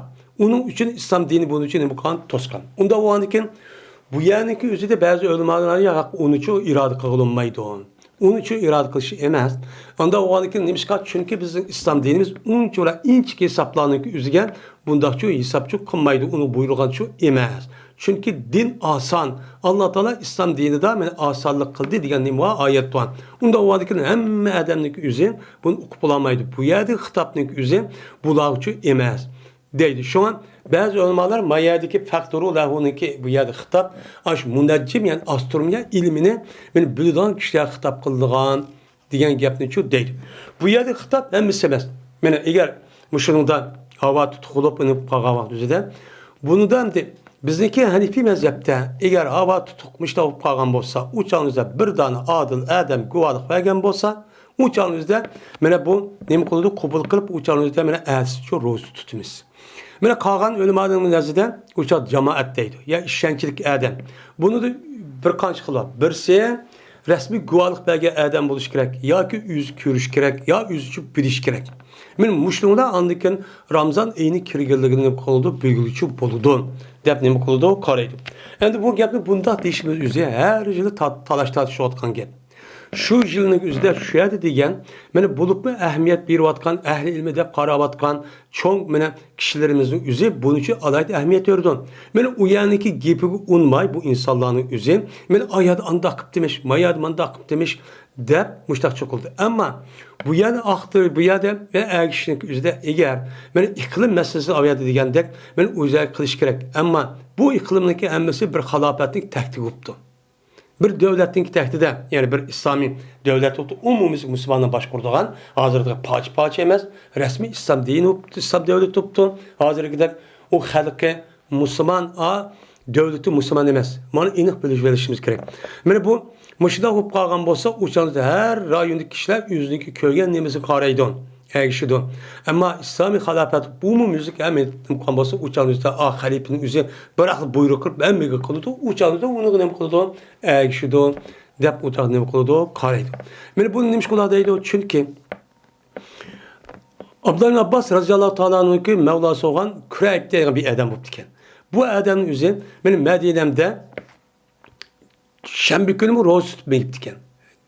Uning uchun islom dini buning uchun nima qilgan to'sgan. Unda bo'lgandan bu yerniki o'zida ba'zi ulamolar yo'q uni uchun iroda qilinmaydi. Uning uchun iroda qilish emas. Unda bo'lgandan nimishqa chunki bizning islom dinimiz uncha inchik hisoblarniki o'ziga bundaqchu hisobchi qilmaydi, uni buyurganchu emas. Chunki din oson. Alloh taolo islom dinida mana osonlik qildi degan nima oyat bor. Unda bo'lgandan hamma odamniki o'zi buni o'qib bo'lolmaydi. Bu yerda xitobniki o'zi bular uchun emas deydi. Shunga ba'zi ulamolar mayadiki faktoru lahuniki bu yerda xitob ash munajjim ya'ni astronomiya ilmini men biladigan kishilar xitob qildigan degan gapni shu deydi. Bu yerda xitob hammasi emas. Mana agar mushunda havo tutqilib inib qolgan vaqt o'zida bunidan bizniki Hanifi mezhepte eğer hava tutukmuş da olup qalgan bolsa, uçağınızda bir dana adil adam guvohlik bergan bolsa, uçağınızda mana bu nima qiladi? Qabul qilib uçağınızda mana aschi ro'za tutamiz. Mana qolgan ulamoning nazarida uçaq jamoat deydi. Ya ishonchlik adam. Buni da bir qancha xil var. Birisi rasmiy guvohlik bergan adam bo'lishi kerak, yoki yuz ko'rish kerak, yo yuz bilish kerak. Men mushunda andikin Ramazon oyini kirganligini qildi, bilguvchi bo'ldi deb nima qildi, qaraydi. Endi bu gapni bundaq deyishimiz o'zi har yili talash tortishayotgan gap. Shu yilning o'zida shu yerda degan, mana bo'libmi ahamiyat berayotgan, ahli ilmi deb qarayotgan cho'ng mana kishilarimizning o'zi buning uchun alohida ahamiyat berdi. Mana u yerniki gapiga unmay bu insonlarning o'zi, mana oyat andaq qilib demish, mayat mandaq qilib demish deb mushtaq cho'qildi. Ammo bu yerda aqtir, bu yerda va ergishning o'zida agar mana iqlim masalasi oyat degandek, mana o'zak qilish kerak. Ammo bu iqlimniki hammasi bir xilofatning tahdidi bo'libdi. Bir davlatning tahdida, ya'ni bir islomiy davlat bo'libdi, umumiy musulmonlar boshqaradigan, hozirgi poch-poch emas, rasmiy islom dini bo'libdi, islom davlati bo'libdi. Hozirgidek u xalqi musulmon, a davlati musulmon emas. Mana aniq bilib olishimiz kerak. Mana bu mushunda bo'lib qolgan bo'lsa, o'shanda har rayondagi kishilar o'ziniki ko'rgan nimasini qaraydi, ergishidi. Ammo islomiy xilofat umumiylik hamma qilgan bo'lsa, o'shanda a xalifaning o'zi bir xil buyruq qilib hammaga qiladi, o'shanda uni nima qiladi, ergishidi deb o'taq nima qiladi, qaraydi. Mana buni nima qiladi deydi, chunki Abdullah ibn Abbas radhiyallohu ta'ala anhu'niki mavlosi bo'lgan Kurayb degan bir odam bo'libdi ekan. Bu odamning o'zi meni Madinamda shanba kuni ro'za tutib ketibdi ekan.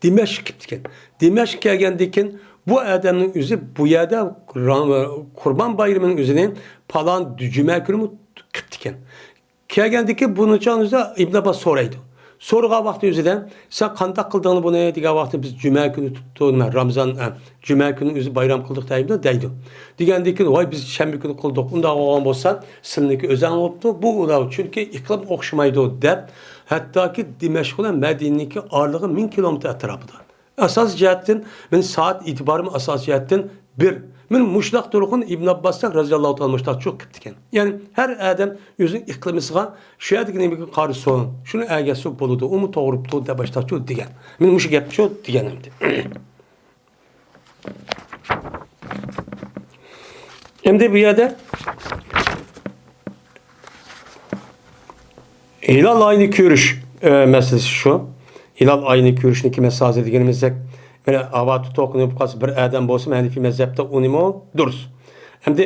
Dimashq ketibdi ekan. Dimashq kelgandan keyin bu odamning o'zi bu yerda Qurban bayramining o'zini falon juma kuni qilibdi ekan. Kelgandan keyin buni o'zi Ibn Abbas so'raydi. So'rg'an vaqti o'zida sen qandaq qildingni buni degan vaqtda biz juma kuni tutdik, Ramazon juma kuni o'zi bayram qildik deydi, deydi. Degandan keyin voy biz shanba kuni qildik. Undaq bo'lgan bo'lsa, seniki o'zing bo'libdi. Bu ular chunki iqlim o'xshamaydi deb, hattoki Dimashq bilan Madinaniki oralig'i 1000 kilometr atrofida. Asos jihatdan, men soat e'tiborim asos jihatdan bir. Men mushlaq turqun İbn Abbas radhiyallohu ta'ala mushlaq çox qilibdi ekan. Ya'ni har odam o'zining iqlimisiga shu yerdagi nimaga qarasin, shuni agasi bo'ladi, umi to'g'ribdi deb boshlab degan. Men mushu gap shu degan endi. Endi bu yerda Hilal ayını ko'rish masalasi shu. Hilal ayını ko'rishniki masalasi deganimizdek, mana havo tutuq qolsa bir odam bo'lsa, Hanifi mazhabda unimi durust. Endi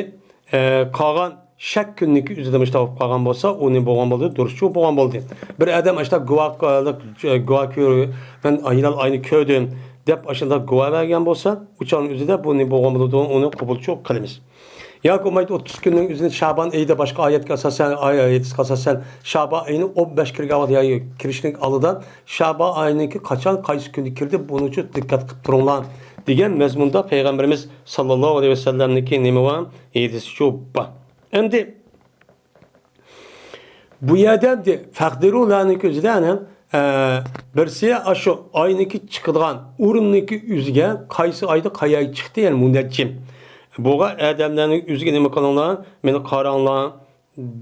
qolgan şək günlük üzüdə müştaq bo'lib qolgan bo'lsa, uni bo'lgan bo'ldi, durustchu bo'lgan bo'ldi. Bir odam ashta guvohlik guvoh men hilal oyni ko'rdim deb ashunda guvoh bergan bo'lsa, uchan o'zida bu ne bo'lgan bo'ladi, uni qabulchu qilamiz. Yoki bo'lmaydi 30 kunning o'zini Şaban oyida boshqa oyatga asosan, hadisga asosan Şaban oyini 15 kirgan vaqt yoki kirishning oldidan Şaban oyiniki qachon qaysi kunda kirdi, buning uchun diqqat qilib turinglar degan mazmunda Payg'ambarimiz sallallohu alayhi vasallamniki nima var? Hadisi shu bor. Endi bu yerda faqdirularning o'zida ana birisi shu oyniki chiqadigan o'rinniki o'ziga qaysi oyda qayerga chiqdi, ya'ni munajjim. Buğa odamlarning o'ziga nima qilinglar, meni qaranglar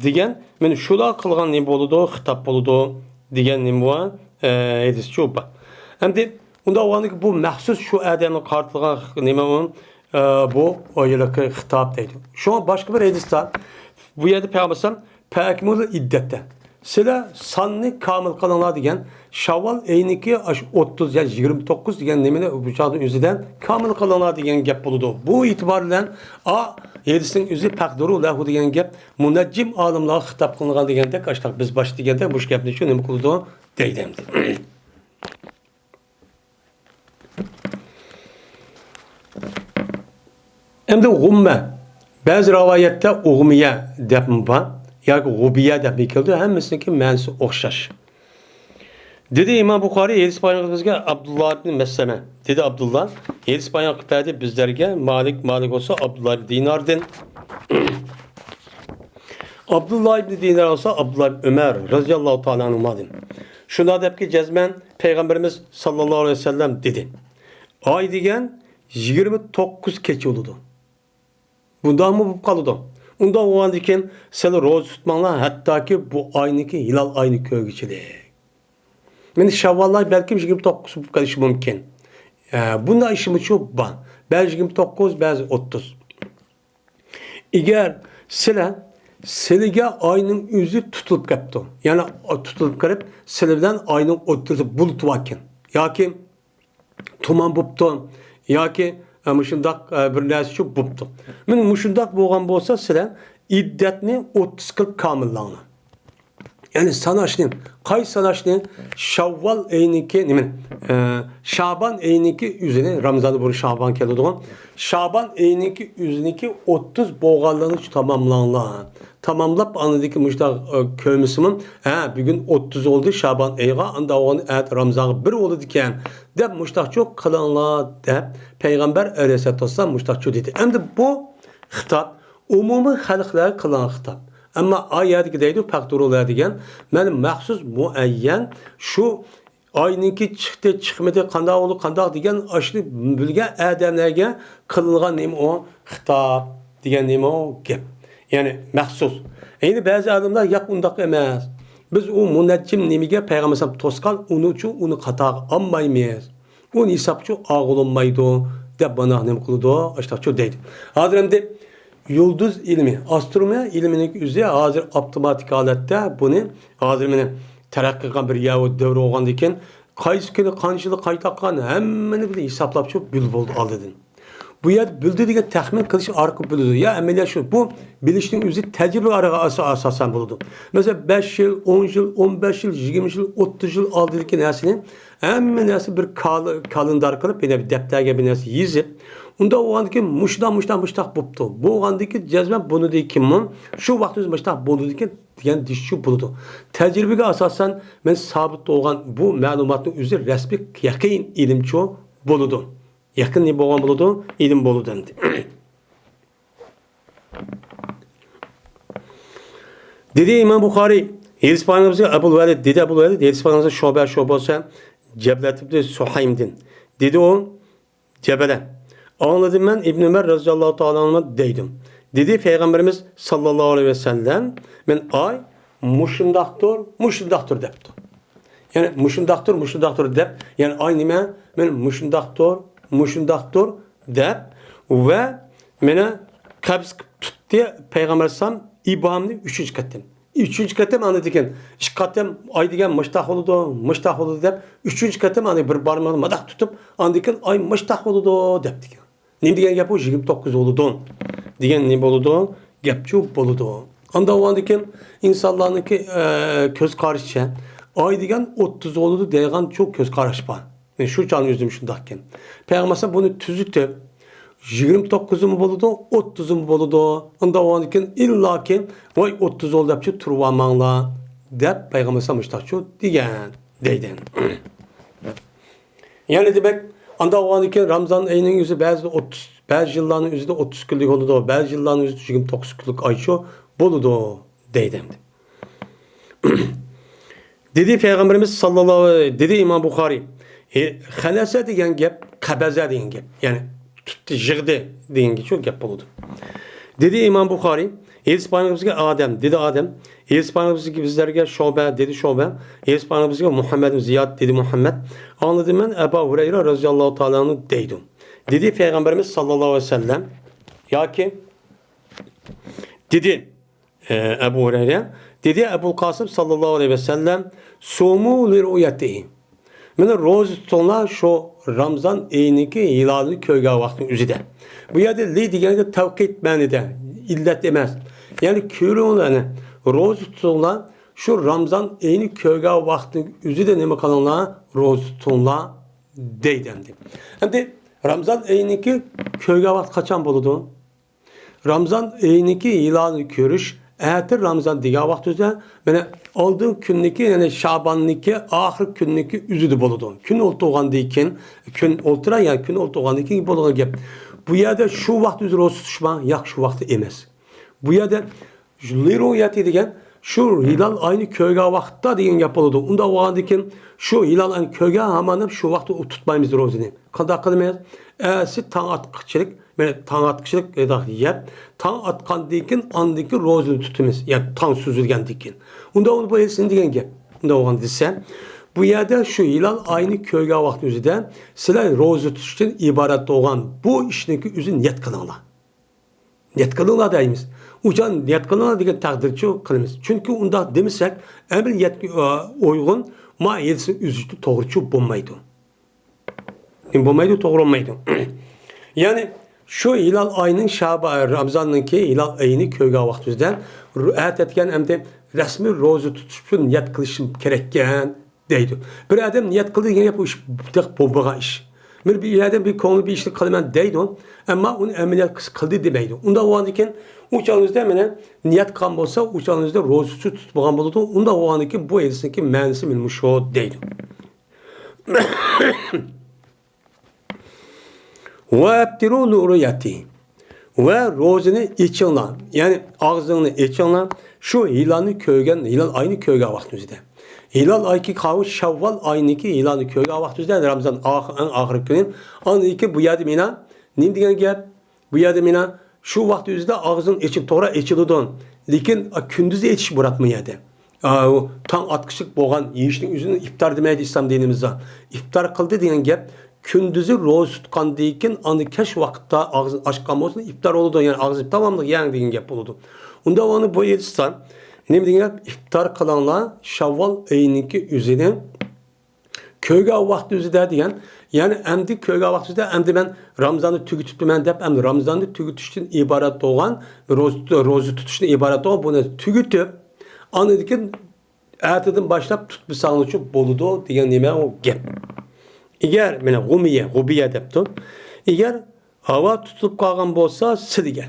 degan, men shular qilgan nima bo'ladi, xitob bo'ladi degan nima bor, hadis shu bor. Endi unda bo'lganiki bu maxsus shu odamga qaratilgan nima bu oylikki xitob deydi. Shu boshqa bir hadisda bu yerda Payg'ambar alayhisalom pakmul iddatda sizlar sonni komil qilinglar degan Şavval ayiniki 30 ya 29 degan nimani bu chog'ning o'zidan komil qilinglar degan gap bo'ladi. Bu e'tibor bilan a hadisning o'zi faqduru lahu degan gap munajjim olimlarga xitob qilingan degandek ashtaq biz bosh deganda bu gapni shu nima qiladi deydi. Endi g'umma ba'zi rivoyatda ug'miya deb bor yoki g'ubiya deb keldi, hammasiniki ma'nosi o'xshash. Dedi İmam Buxari hadis bayan bizga Abdullah ibn Mesleme. Dedi Abdullah hadis bayan qilib berdi bizlarga Malik Malik olsa Abdullah ibn Dinar'dan. Abdullah ibn Dinar olsa Abdullah ibn Ömer radıyallahu ta'ala anhu'dan. Shunda debki jazman Peygamberimiz sallallahu aleyhi ve sellem dedi. Ay degan 29 kecha bo'ladi. Bundan mı bo'lib qoladi? Undan bo'lgandan keyin sizlar ro'za tutmanglar hattoki bu oyniki hilal oyni ko'rgichilik. Meni Şavvallar belki 29 bo'lib qolishi mumkin. Bunda ishimiz cho'p bor. Ba'zi 29, ba'zi 30. Agar sizlar sizlarga oyning o'zi tutilib qolibdi. Ya'ni tutilib kirib, sizlar bilan oyning o'rtasida bulut bor ekan yoki tuman bo'libdi yoki mushundaq bir narsa shu bo'libdi. Men mushundaq bo'lgan bo'lsa, sizlar iddatni 30 qilib komillanglar. Ya'ni sanashni, qaysi sanashni Şavval ayiniki nima? Şaban ayiniki o'zini Ramazonda bu Şaban keladigan. Şaban ayiniki o'ziniki 30 bo'lganlarni tamomlanglar. Tamomlab anadiki mushtaq ko'misimin, ha bugun 30 oldi Şaban ayiga, anda bo'lgan Ramazonga 1 bo'ldi ekan deb mushtaqchu qilinglar deb Payg'ambar alayhissalatu vassalom mushtaqchu dedi. Endi bu xitob umumiy xalqlarga qilingan xitob. Ama ayetdagi deydi faqdurular degan, men maxsus muayyan shu oyninki chiqdi, chiqmadi, qandoq bo'ldi, qandoq degan ashni bilgan odamlarga qilingan nima o xitob degan nima o gap. Ya'ni maxsus. Endi ba'zi odamlar yo'q undaq emas. Biz u munajjim nimaga payg'ambar alayhisalom to'sgan, uni uchun uni qator olmaymiz. Uni hisobchi og'ilmaydi deb bana nima qiladi? Ashtaqchu deydi. Hozir endi yulduz ilmi, astronomiya ilminin o'zi hozir avtomatik holatda buni hozir meni taraqqi qilgan bir yavu davr bo'lgandan keyin qaysi kuni qancha qayta qilgan hammani bir hisoblab chiqib bilib bo'ldi oldin. Bu yer bildi degan taxmin qilish orqali biladi. Ya amaliyot shu bu bilishning o'zi tajriba asosan bo'ladi. Masalan 5 yil, 10 yil, 15 yil, 20 yil, 30 yil oldidagi narsani hamma narsa bir kalendar qilib, bir daftarga bir narsa yozib, unda bo'lgandan mushdan mushdan mushtaq bo'pti. Bo'lgandiki jazman buni deykinmi, shu vaqt o'zi mushtaq bo'ldi degan degan shu bo'ladi. Tajribaga asosan men sabit bo'lgan bu ma'lumotning o'zi rasmiy yaqin ilmchi bo'ladi. Yaqin ne bo'lgan bo'ladi? Ilm bo'ladi endi. Dedi İmam Buxari, hadis payg'ambarimizga Abul Valid dedi Abul Valid hadis payg'ambarimizga shoba shoba Ceblet ibn Suhaym'din. Dedi o Cebele. Anladım ben İbn Ömer radıyallahu ta'ala anh'a deydim. Dedi Peygamberimiz sallallahu aleyhi ve sellem men ay muşundaqdır, muşundaqdır debdi. Yani muşundaqdır, muşundaqdır deb. Yani ay nime? Men muşundaqdır, muşundaqdır deb ve mene kabz tuttu Peygamber sallam İbamni 3. katım. 3. katım anladı ekan. 2 katım ay degan mushtaq bo'ladi, mushtaq bo'ladi deb 3. katım ana bir barmog'ini madaq tutib, andikin ay mushtaq bo'ladi deb degan. Nima degan gap u 29 bo'ladi degan nima bo'ladi? gapchu bo'ladi. Unda bo'lgandan insonlarniki ko'z qarashicha oy degan 30 bo'ladi degan çok ko'z qarash bor. Men shu chani o'zim shundoq ekan. Payg'ambar buni tuzitib 29 mu bo'ladi, 30 mu bo'ladi. Unda bo'lgandan keyin illoki voy 30 bo'ldi deb turib olmanglar deb payg'ambar mushtaqchu degan deydi. Ya'ni demak, unda bo'lgandan keyin Ramazon oyining o'zi ba'zi 30, ba'zi yillarning o'zida 30 kunlik bo'ladi, ba'zi yillarning o'zida 29 kunlik oychu bo'ladi deydi. Dedi Peygamberimiz sallallahu aleyhi dedi İmam Bukhari. Halasa degan gap, qabaza degan gap. Ya'ni tutdi, yig'di degan shu gap bo'ladi. Dedi İmam Bukhari, Elçi Peygamberimizga Adem dedi Adem. Elçi Peygamberimizga bizlarga Şobe dedi Şobe. Elçi Peygamberimizga Muhammed Ziyad dedi Muhammed. Anladım ben Ebu Hureyre radıyallahu teala'nı deydim. Dedi Peygamberimiz sallallahu aleyhi ve sellem ya ki dedi Ebu Hureyre dedi Ebu Kasım sallallahu aleyhi ve sellem sumu li rüyetihi. Mana ro'za tutinglar shu Ramazon oyiniki hilolini ko'rgan vaqtning o'zida. Bu yerda li deganda tavqit ma'nida, illat emas. Ya'ni ko'ringlarni ro'za tutinglar shu Ramazon oyini ko'rgan vaqtning o'zida nima qilinglar? Ro'za tutinglar deydi endi. Endi Ramazon oyiniki ko'rgan vaqt qachon bo'ladi? Ramazon oyiniki hilolini ko'rish Ətir Ramazan degan vaqt o'zida mana oldin kunniki, ya'ni Shabonniki oxirgi kunniki uzida bo'ladi. Kun o'ltirgandan keyin, kun o'ltira, ya'ni kun o'ltirgandan keyin bo'lgan gap. Bu yerda shu vaqt o'zi ro'za tutishma, yo'q shu vaqti emas. Bu yerda liruyati degan shu hilol oyini ko'rgan vaqtda degan gap bo'ladi. Unda bo'lgandan keyin shu hilol oyini ko'rgan hamon shu vaqtda tutmaymiz ro'zani. Qanday qilamiz? Әsi tong atqichilik, mana tong atqichilik yeb, tong atqandan keyin andaki ro'zani tutamiz. Ya'ni tong suzilgandan keyin. Unda uni bu elsin degan gap. Unda bo'lgan desa, bu yerda shu hilol oyini ko'rgan vaqt o'zida sizlar ro'za tutishdan iborat bo'lgan bu ishniki o'zi niyat qilinglar. Niyat qilinglar deymiz. Ucan niyat qilinglar degan taqdirchi qilamiz. Chunki undaq demasak, amaliyatga uyg'un ma elsin o'zi to'g'richi bo'lmaydi. Bo'lmaydi, to'g'ri bo'lmaydi. Ya'ni shu hilol oyining Şaban Ramazonningki hilol oyini ko'rgan vaqt o'zida ru'yat etgan hamda rasmiy ro'za tutish uchun niyat qilishim kerakkan deydi. Bir odam niyat qildi degan gap bu ish bo'lmagan ish. Bir odam bir ko'ngli bir ishni qilaman deydi, ammo uni amaliyot qildi demaydi. Unda bo'lgandan keyin u chog'ingizda mana niyat qilgan bo'lsa, u chog'ingizda ro'za tutmagan bo'ladi. Unda bo'lgandan keyin bu hadisiniki ma'nosi mana shu deydi. Va abtiru ruyati. Va ro'zini ichinglar. Ya'ni og'zingni ichinglar. Shu hilolni ko'rgan, hilol oyini ko'rgan vaqt o'zida. Hilol oyki qavi Shavvol oyiniki hilolni ko'rgan vaqt o'zida Ramazon eng oxirgi kuni. Andiki bu yerda mena nima degan gap? Bu yerda mena shu vaqt o'zida og'zing ichib to'g'ri ichiladi. Lekin kunduzi ichish bo'ratmaydi. Tong atqishlik bo'lgan yeyishning o'zini iftor demaydi islom dinimizda. Iftor qildi degan gap kunduzi ro'za tutgandan keyin uni kech vaqtda og'iz ochgan bo'lsa iftor bo'ladi, ya'ni og'iz tamomlik yang degan gap bo'ladi. Unda uni bu yetsa nima degan gap? Iftor qilinglar Shavvol oyiniki o'zini ko'rgan vaqt o'zida degan, ya'ni endi ko'rgan vaqt o'zida endi men Ramazonni tugatibman deb endi Ramazonni tugatishdan iborat bo'lgan ro'za tutishdan iborat bo'lgan buni tugatib, andan keyin ertadan boshlab tutmasangiz uchun bo'ladi degan nima u gap. Agar mana g'umiya, g'ubiya debdi. Agar havo tutib qolgan bo'lsa sizga.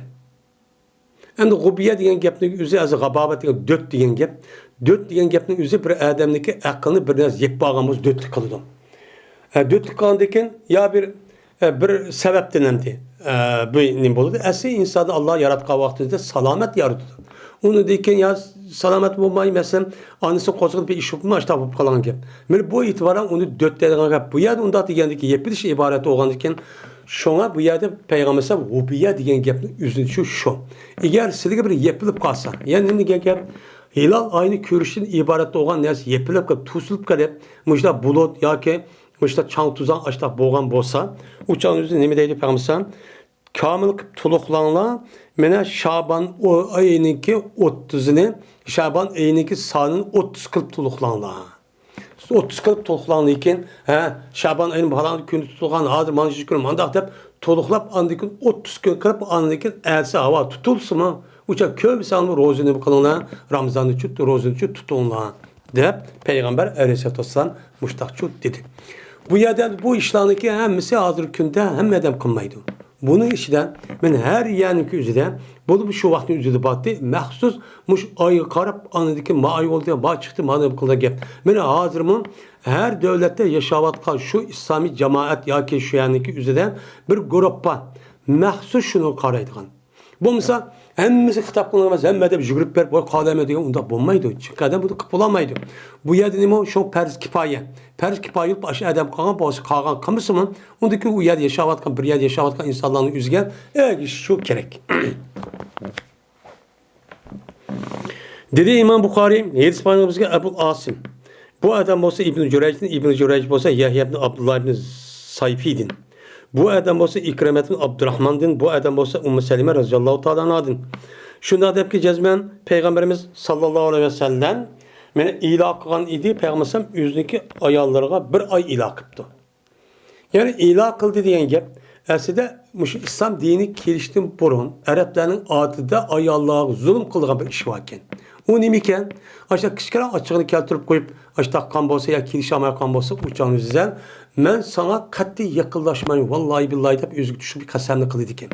Endi g'ubiya degan gapning o'zi az g'abobat degan do't degan gap. Do't degan gapning o'zi bir odamniki aqlini bir narsa yeb qolgan bo'lsa do'tlik qiladi. Do'tlik qilgandan keyin yo bir sababdan endi bu nima bo'ladi? Asli insonni Alloh yaratgan vaqtida salomat yaratdi. Uni degan ya salomat bo'lmay, masalan, onasi qo'zg'alib bir ish bo'lmay topib qolgan gap. Mana bu e'tiboran uni do't deydigan gap. Bu yerda undaq degandiki yepilish iborati bo'lgan ekan. Shunga bu yerda payg'ambar g'ubiya degan gapni o'zini shu. Agar sizga bir yepilib qolsa, ya'ni nima degan gap? Hilol oyini ko'rishdan iborat bo'lgan narsa yepilib qolib, to'silib qolib, mushla bulut yoki mushla chang tuzon ashlab bo'lgan bo'lsa, u chang o'zi nima deydi payg'ambar? Kamil qilib to'liqlanglar. Mana Şaban oyiniki 30'ini, Şaban oyiniki sonini 30 qilib to'liqlanglar. 30 qilib to'liqlangan keyin, ha, Şaban oyini falan kuni tutilgan, hozir mana shu kun mandaq deb to'liqlab, andan keyin 30 kun qilib, andan keyin ertasi havo tutilsinmi, Uça köp roza nima qilinglar? Ramazonni rozani tutinglar deb payg'ambar aleyhissalatu vassalam mushtaqchu dedi. Bu yerda bu ishlarniki hammasi hozirgi kunda hamma odam qilmaydi. Bunun ichida men har yerniki o'zida bo'lib shu vaqtning o'zida bordi. Maxsus mush oyga qarab anadiki ma oy bo'ldi, ma chiqdi, ma nima qildi gap. Mana hozirmi har davlatda yashayotgan shu islomiy jamoat yoki shu yerniki o'zida bir guruh bor. Maxsus shuni qaraydigan. Bo'lmasa hammasi xitob qilingan emas, hamma deb yugurib berib, voy qolama degan undaq bo'lmaydi. Chiqqan buni qilib bo'lolmaydi. Bu yerda nima shu farz kifoya. Farz kifoya shu odam qolgan bo'lsa, qolgan qilmasimi, undaki u yerda yashayotgan, bir yerda yashayotgan insonlarning o'ziga shu kerak. Dedi İmam Bukhari, hadis bizga Abu Asim. Bu adam bo'lsa İbn Jurayjdan, İbn Jurayj bo'lsa Yahya ibn Abdullah ibn Sayfi'din. Bu adam bo'lsa İkremet ibn Abdurrahman'din, bu adam bo'lsa Ummu Selime radıyallahu ta'ala anhadin. Shunda debki jazman Peygamberimiz sallallahu aleyhi ve sellem meni ila qilgan idi, Peygamber o'ziniki ayollariga bir oy ila qilibdi. Ya'ni ila qildi degan gap aslida mushu islom dini kelishdan burun arablarning odatida ayollarga zulm qilgan bir ish bor ekan. U nima ekan? Aşağı kichkina ochig'ini keltirib qo'yib, aş taqqan bo'lsa ya kelisholmayotgan bo'lsa, u o'zidan men sana qat'iy yaqinlashmayman, vallahi billahi deb o'ziga tushib qasamni qiladi ekan.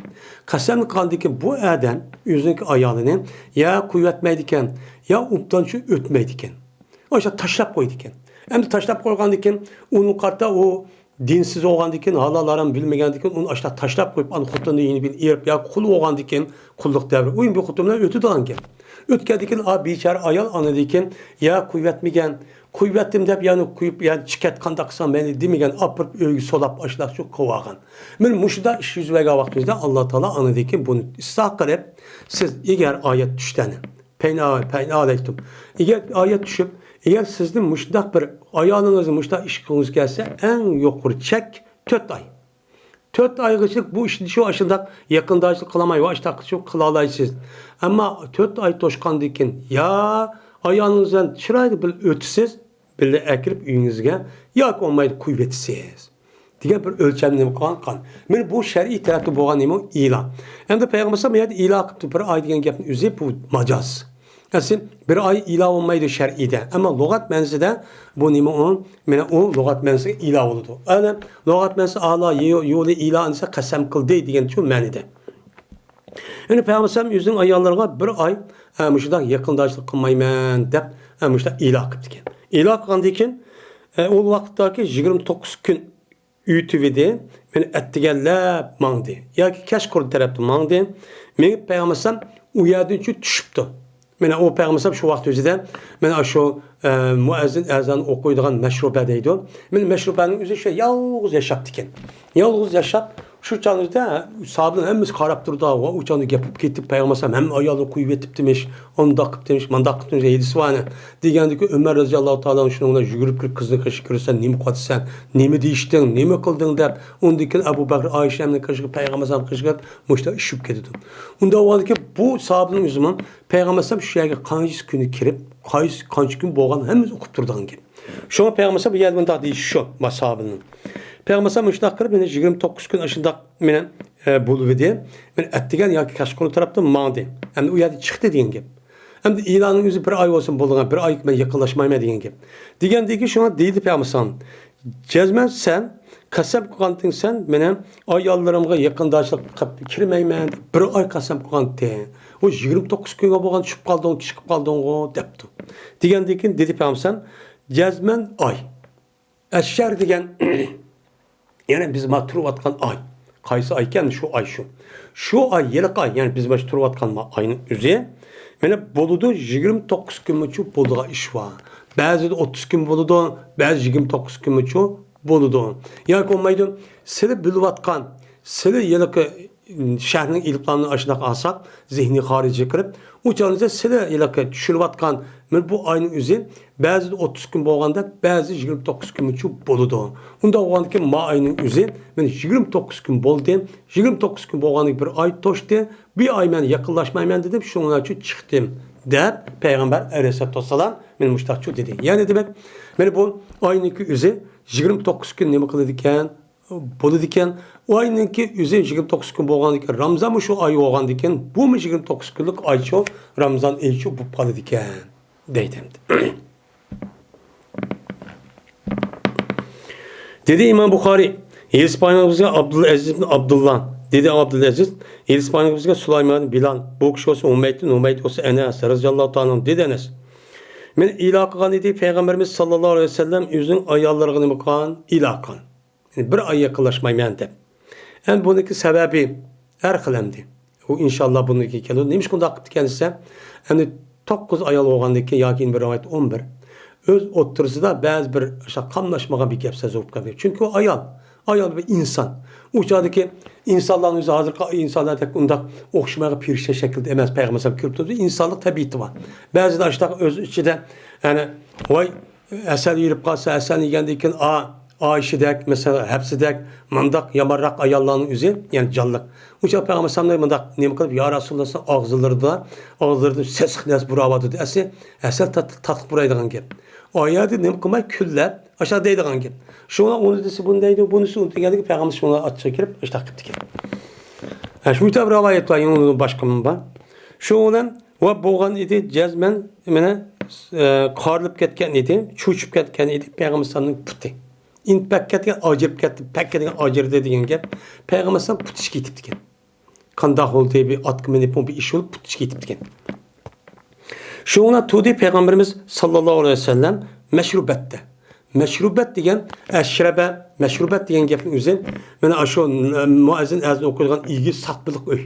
Qasamni qilgandan keyin bu odam o'ziniki ayolini ya qo'yvatmaydi ekan, ya ubdan shu o'tmaydi ekan. O'sha tashlab qo'ydi ekan. Endi tashlab qo'ygandan keyin uni qarta u dinsiz bo'lgandan keyin, halol harom bilmagandan keyin uni ashla tashlab qo'yib, ani xotinni yeyinib erib yo qul bo'lgandan keyin qulluq davri. U bu xotin bilan o'tadigan ekan. O'tgandan keyin a bechora ayol anadan keyin ya quyvatmagan, quyvatdim deb yani quyib yani chikat qandaq qilsam mayli demagan, opirib uyga solab ashlab shu qo'ygan. Men mushuda ish yuz bergan vaqtimizda Alloh taolo anadan keyin buni isloh qilib, siz agar oyat tushdani payna payna alaykum. Agar oyat tushib, agar sizni mushtaq bir ayolingizni mushtaq ish qilgingiz kelsa, eng yuqori chek 4 oy. 4 oygacha bu ishni shu ashundaq yaqindoshlik qilamay va ishtaq shu qila olasiz. Ammo 4 oy to'shqandan keyin ya ayolingizdan chiroyli bir o'tisiz, birga akirib uyingizga yoki olmaydi quyib etasiz. Degan bir o'lchamni qilgan qon. Men bu shar'iy tarafda bo'lgan nima e'lon. Endi payg'ambar bu yerda e'lon qilibdi bir oy degan gapni o'zi bu majoz. Aslında bir ay ila olmaydı şer'ide. Ama lügat menzide bu nima o? Mena o lügat menzisi ila oldu. Yani lügat menzisi ala yolu ila ise kasem kıldı degan şu ma'nida. Yani Peygamber yüzün ayollarga bir ay muşunda yaqindoshlik qilmayman deb muşunda ila qilibdi ekan. Ila qilgandan keyin o vaqtdagi 29 kun uyutuvidi. Meni attiganlab mangdi. Yoki kechqurun tarafda mangdi. Meni Peygamber u yerdan tushibdi. Mana o Peygamber shu vaqt o'zida mana shu muazzin azon o'qiydigan mashruba deydi. Men mashrubaning o'zi shu yolg'iz yashab ekan. Yolg'iz yashab shu chog'da sahobalar hammasi qarab turdi. Va u chog'da gapib ketib Peygamber ham ayolni quyib yetibdimish, undaq qilibdimish, mandaq qilibdimish hadisi var. Degandiki Ömer radhiyallohu taolo shuni bilan yugurib kirib qizni qishi ko'rsa, nima qilyapsan, nima deyishding, nima qilding deb, undan keyin Abu Bakr Oyshamni qishiga Payg'ambar qishiga mushta ishib ketdi. Unda bo'lgandiki bu sahobaning o'zimi Payg'ambar shu yerga qancha kuni kirib, qaysi qancha kun bo'lgan hammasi o'qib turdigan gap. Shunga Payg'ambar bu yerda bundoq deyish shu sahobaning. Peygamber muştaq qilib meni 29 kun shundoq meni bo'lib edi. Men atdigan yoki kashquni tarafdan mangdi. Endi u yerda chiqdi degan gap. Endi e'lonning o'zi bir oy bo'lsin bo'lgan, bir oy men yaqinlashmayman degan gap. Degandiki shunga deydi Peygamber jazman sen qasam qilganding sen meni ayollarimga yaqindoshlik qilib kirmayman bir oy qasam qilganding. U 29 kunga bo'lgan tushib qolding, chiqib qolding debdi. Degandan keyin dedi Peygamber jazman oy. Eşşer degan yani biz ma turayotgan ay. Qaysi ay ekan? Shu ay shu. Shu ay yilqi ay, yani biz mana turayotgan ayning o'zi mana bo'ladi 29 kungacha bo'ladigan ish bor. Ba'zida 30 kun bo'ladi, ba'zi 29 kungacha bo'ladi. Yoki bo'lmaydi, sizlar bilayotgan, sizlar yilqi shaharning ilmlarini ashundoq olsak, zehniy xorijiy qilib, u chog'da sizlar yilqi tushunayotgan mana bu oyning o'zi ba'zida 30 kun bo'lganda, ba'zi 29 kungacha bo'ladi. Unda bo'lgandan keyin ma oyning o'zi mana 29 kun bo'ldi. 29 kun bo'lgandan bir oy to'shdi. Bir oy men yaqinlashmayman dedim, shuning uchun chiqdim deb Payg'ambar alayhissalatu vassalam men mushtaqchu dedi. Ya'ni demak, mana bu oyniki o'zi 29 kun nima qiladi ekan? bo'ladi ekan. U oyninki o'zi 29 kun bo'lgan ekan. Ramazon shu oy bo'lgan ekan. Bumi 29 kunlik oychu Ramazon oyichu bo'lib qoladi ekan deydi. Dedi İmam Bukhari, Hadis payg'ambarimizga Abdulaziz ibn Abdullah dedi. Abdulaziz hadis payg'ambarimizga Sulaymon Bilal bu kishi bo'lsa Umaydin Umayd bo'lsa Anas roziyallohu taolo dedi. Anas men ila qilgan edi payg'ambarimiz sallallohu alayhi vasallam o'zining ayollariga nima qilgan? Ila qilgan. Yani bir ay yaqinlashmayman deb. Endi buniki sababi har xil endi. U inshaalloh buniki keladi. Nima ishqa undaq qilibdi ekan desa, endi 9 ayol bo'lgandan keyin yoki bir rivoyat 11 o'z o'ttirisida ba'zi bir o'sha qamlashmagan bir gap so'z bo'lib qoldi. Chunki u ayol, ayol bir inson. U chog'dagi insonlarning o'zi hozirgi insonlardek undaq o'xshamagan perishta shaklda emas. Payg'ambar alayhisalom ko'rib turibdi, insonlik tabiati bor. Ba'zida shunaqa o'z ichida ya'ni voy asal yurib qolsa, asalni yegandan keyin a Ayşedek, mesela Hepsidek, mındaq yamarraq ayollarning o'zi, ya'ni jonliq. O'sha payg'ambar alayhisalom mındaq nima qilib, ya Rasululloh og'izlarida, og'izlarida sesiq narsa buravadi. Asli asal tatliq buraydigan gap. Oyati nima qilmay kullab, aşağı deydigan gap. Shuna uni desa buni deydi, bunisi uni degandiki payg'ambar shuna achchiq kirib, shunaqa qilibdi ekan. Shu bir rivoyat bor, uni boshqa bor. Shu bilan va bo'lgan edi jazman mana qorilib ketgan edi, cho'chib ketgan edi payg'ambar alayhisalomning puti. İnpakka degan ajib ketdi, pakka degan ajirdi degan gap. Payg'ambar alayhisalom put ishga yetibdi ekan. Qandoq bo'ldi, bir otga minib bir ish bo'lib put ishga yetibdi ekan. Shuna tudi payg'ambarimiz sallallohu alayhi vasallam mashrubatda. Mashrubat degan ashraba, mashrubat degan gapning o'zi mana shu muazzin azon o'qiydigan egiz sotmiliq uy.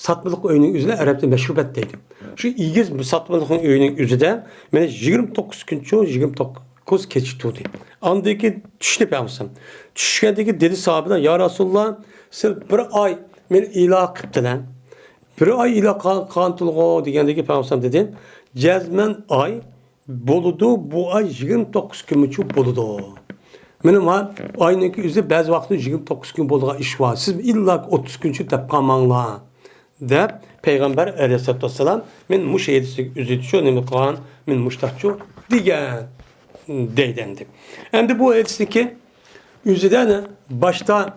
Sotmiliq uyning o'zini arabcha mashrubat deydi. Shu egiz sotmiliq uyning o'zida mana 29 kuncha 29 kecha turdi. Andaki tushdi payg'ambar. Tushgandagi dedi sahobalar, ya Rasululloh, siz bir oy men iloh qilibdilar. Bir oy iloh qilgan tulg'u degandagi payg'ambar dedi, jazman oy bo'ludi, bu oy 29 kuncha bo'ludi. Mana oyniki o'zi ba'zi vaqtda 29 kun bo'ladigan ish bor. Siz illa 30 kuncha deb qolmanglar deb payg'ambar alayhissalatu vassalam men mush hadisi o'zi shu nima qilgan, men mushtaqchu degan deydi endi. Endi bu hadisniki o'zidan başta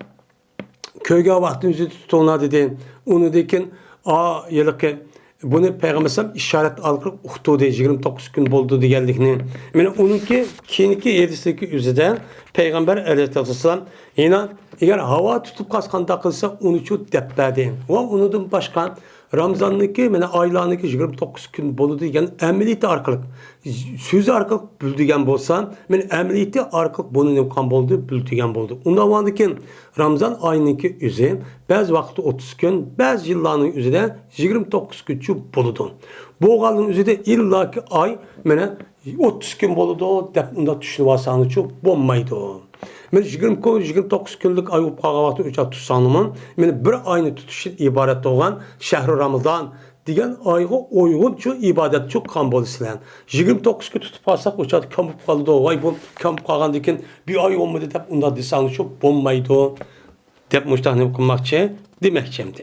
köyga vaqtini o'zi tutinglar dedi. Uni dekin a yiliqi buni payg'ambar alayhisalom ishorat orqali uqtudi 29 kun bo'ldi deganlikni. Mana uniki keyingi hadisdagi o'zida payg'ambar alayhissalom yana agar havo tutib qolsa qanday qilsa uni shu deb berdi. Va unidan boshqa Ramazonniki mana oylarniki 29 kun bo'ldi degan amaliyati orqali so'zi orqali bildigan bo'lsa, men amaliyati orqali buni nima qilgan bo'ldi, bildigan bo'ldi. Undan keyin Ramazon oyiniki o'zi ba'zi vaqtda 30 kun, ba'zi yillarning o'zida 29 kuncha bo'ladi. Bo'lganning o'zida illoki oy mana 30 kun bo'ladi deb unda tushunib olsangiz bo'lmaydi. Men 29 kunlik oy bo'lib qolgan vaqtda uch tutsanmi, men bir oyni tutishdan iborat bo'lgan shahri Ramazon degan oyga uyg'un shu ibodat shu qilgan bo'lasizlar. 29 kun tutib qolsak, o'sha kam bo'lib qoldi. Voy bu kam bo'lib qolgandan keyin bir oy bo'lmadi deb unda desangiz shu bo'lmaydi deb mushtahnim qilmoqchi demoqchi endi.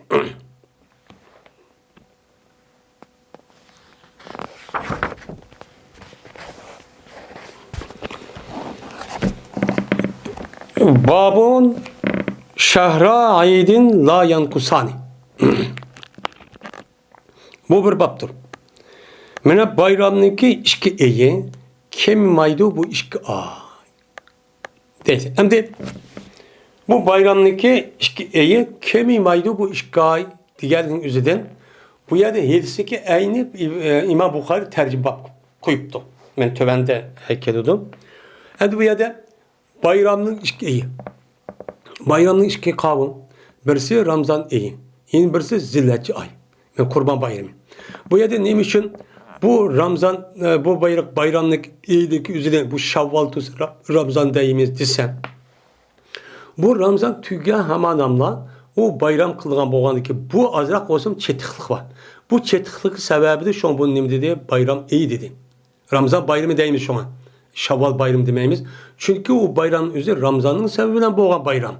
Babun şehra aydin la yankusani. Bu bir babdır. Mana bayramniki ikki eyi kemimaydi bu ikki ay. Deydi. Endi bu bayramniki ikki eyi kemimaydi bu ikki ay deganning o'zidan bu yerda hadisdagi ayni İmam Buxoriy tercih bab qo'yibdi. Men tövanda keldim. Endi bu yerda bayramning ikki eyi. Bayramning ikki qavm. Birisi Ramazon eyi. Yine birisi Zillatchi ay. Yani Kurban Bayramı. Bu yerda nima uchun bu Ramazon bu bayrak bayramlık eydiki üzerine bu Şavval tuz Ramazan deyimiz desem. Bu Ramazan tügen hamanamla o bayram qilgan bo'lgandiki bu azroq bo'lsin chetiqlik var. Bu chetiqlik sebebi de şu bu nima dedi? Bayram iyi dedi. Ramazan bayramı deymiz şuna. Şavval bayramı demaymiz. Çünkü o bayramın özü Ramazan'ın sebebinden bo'lgan bayram.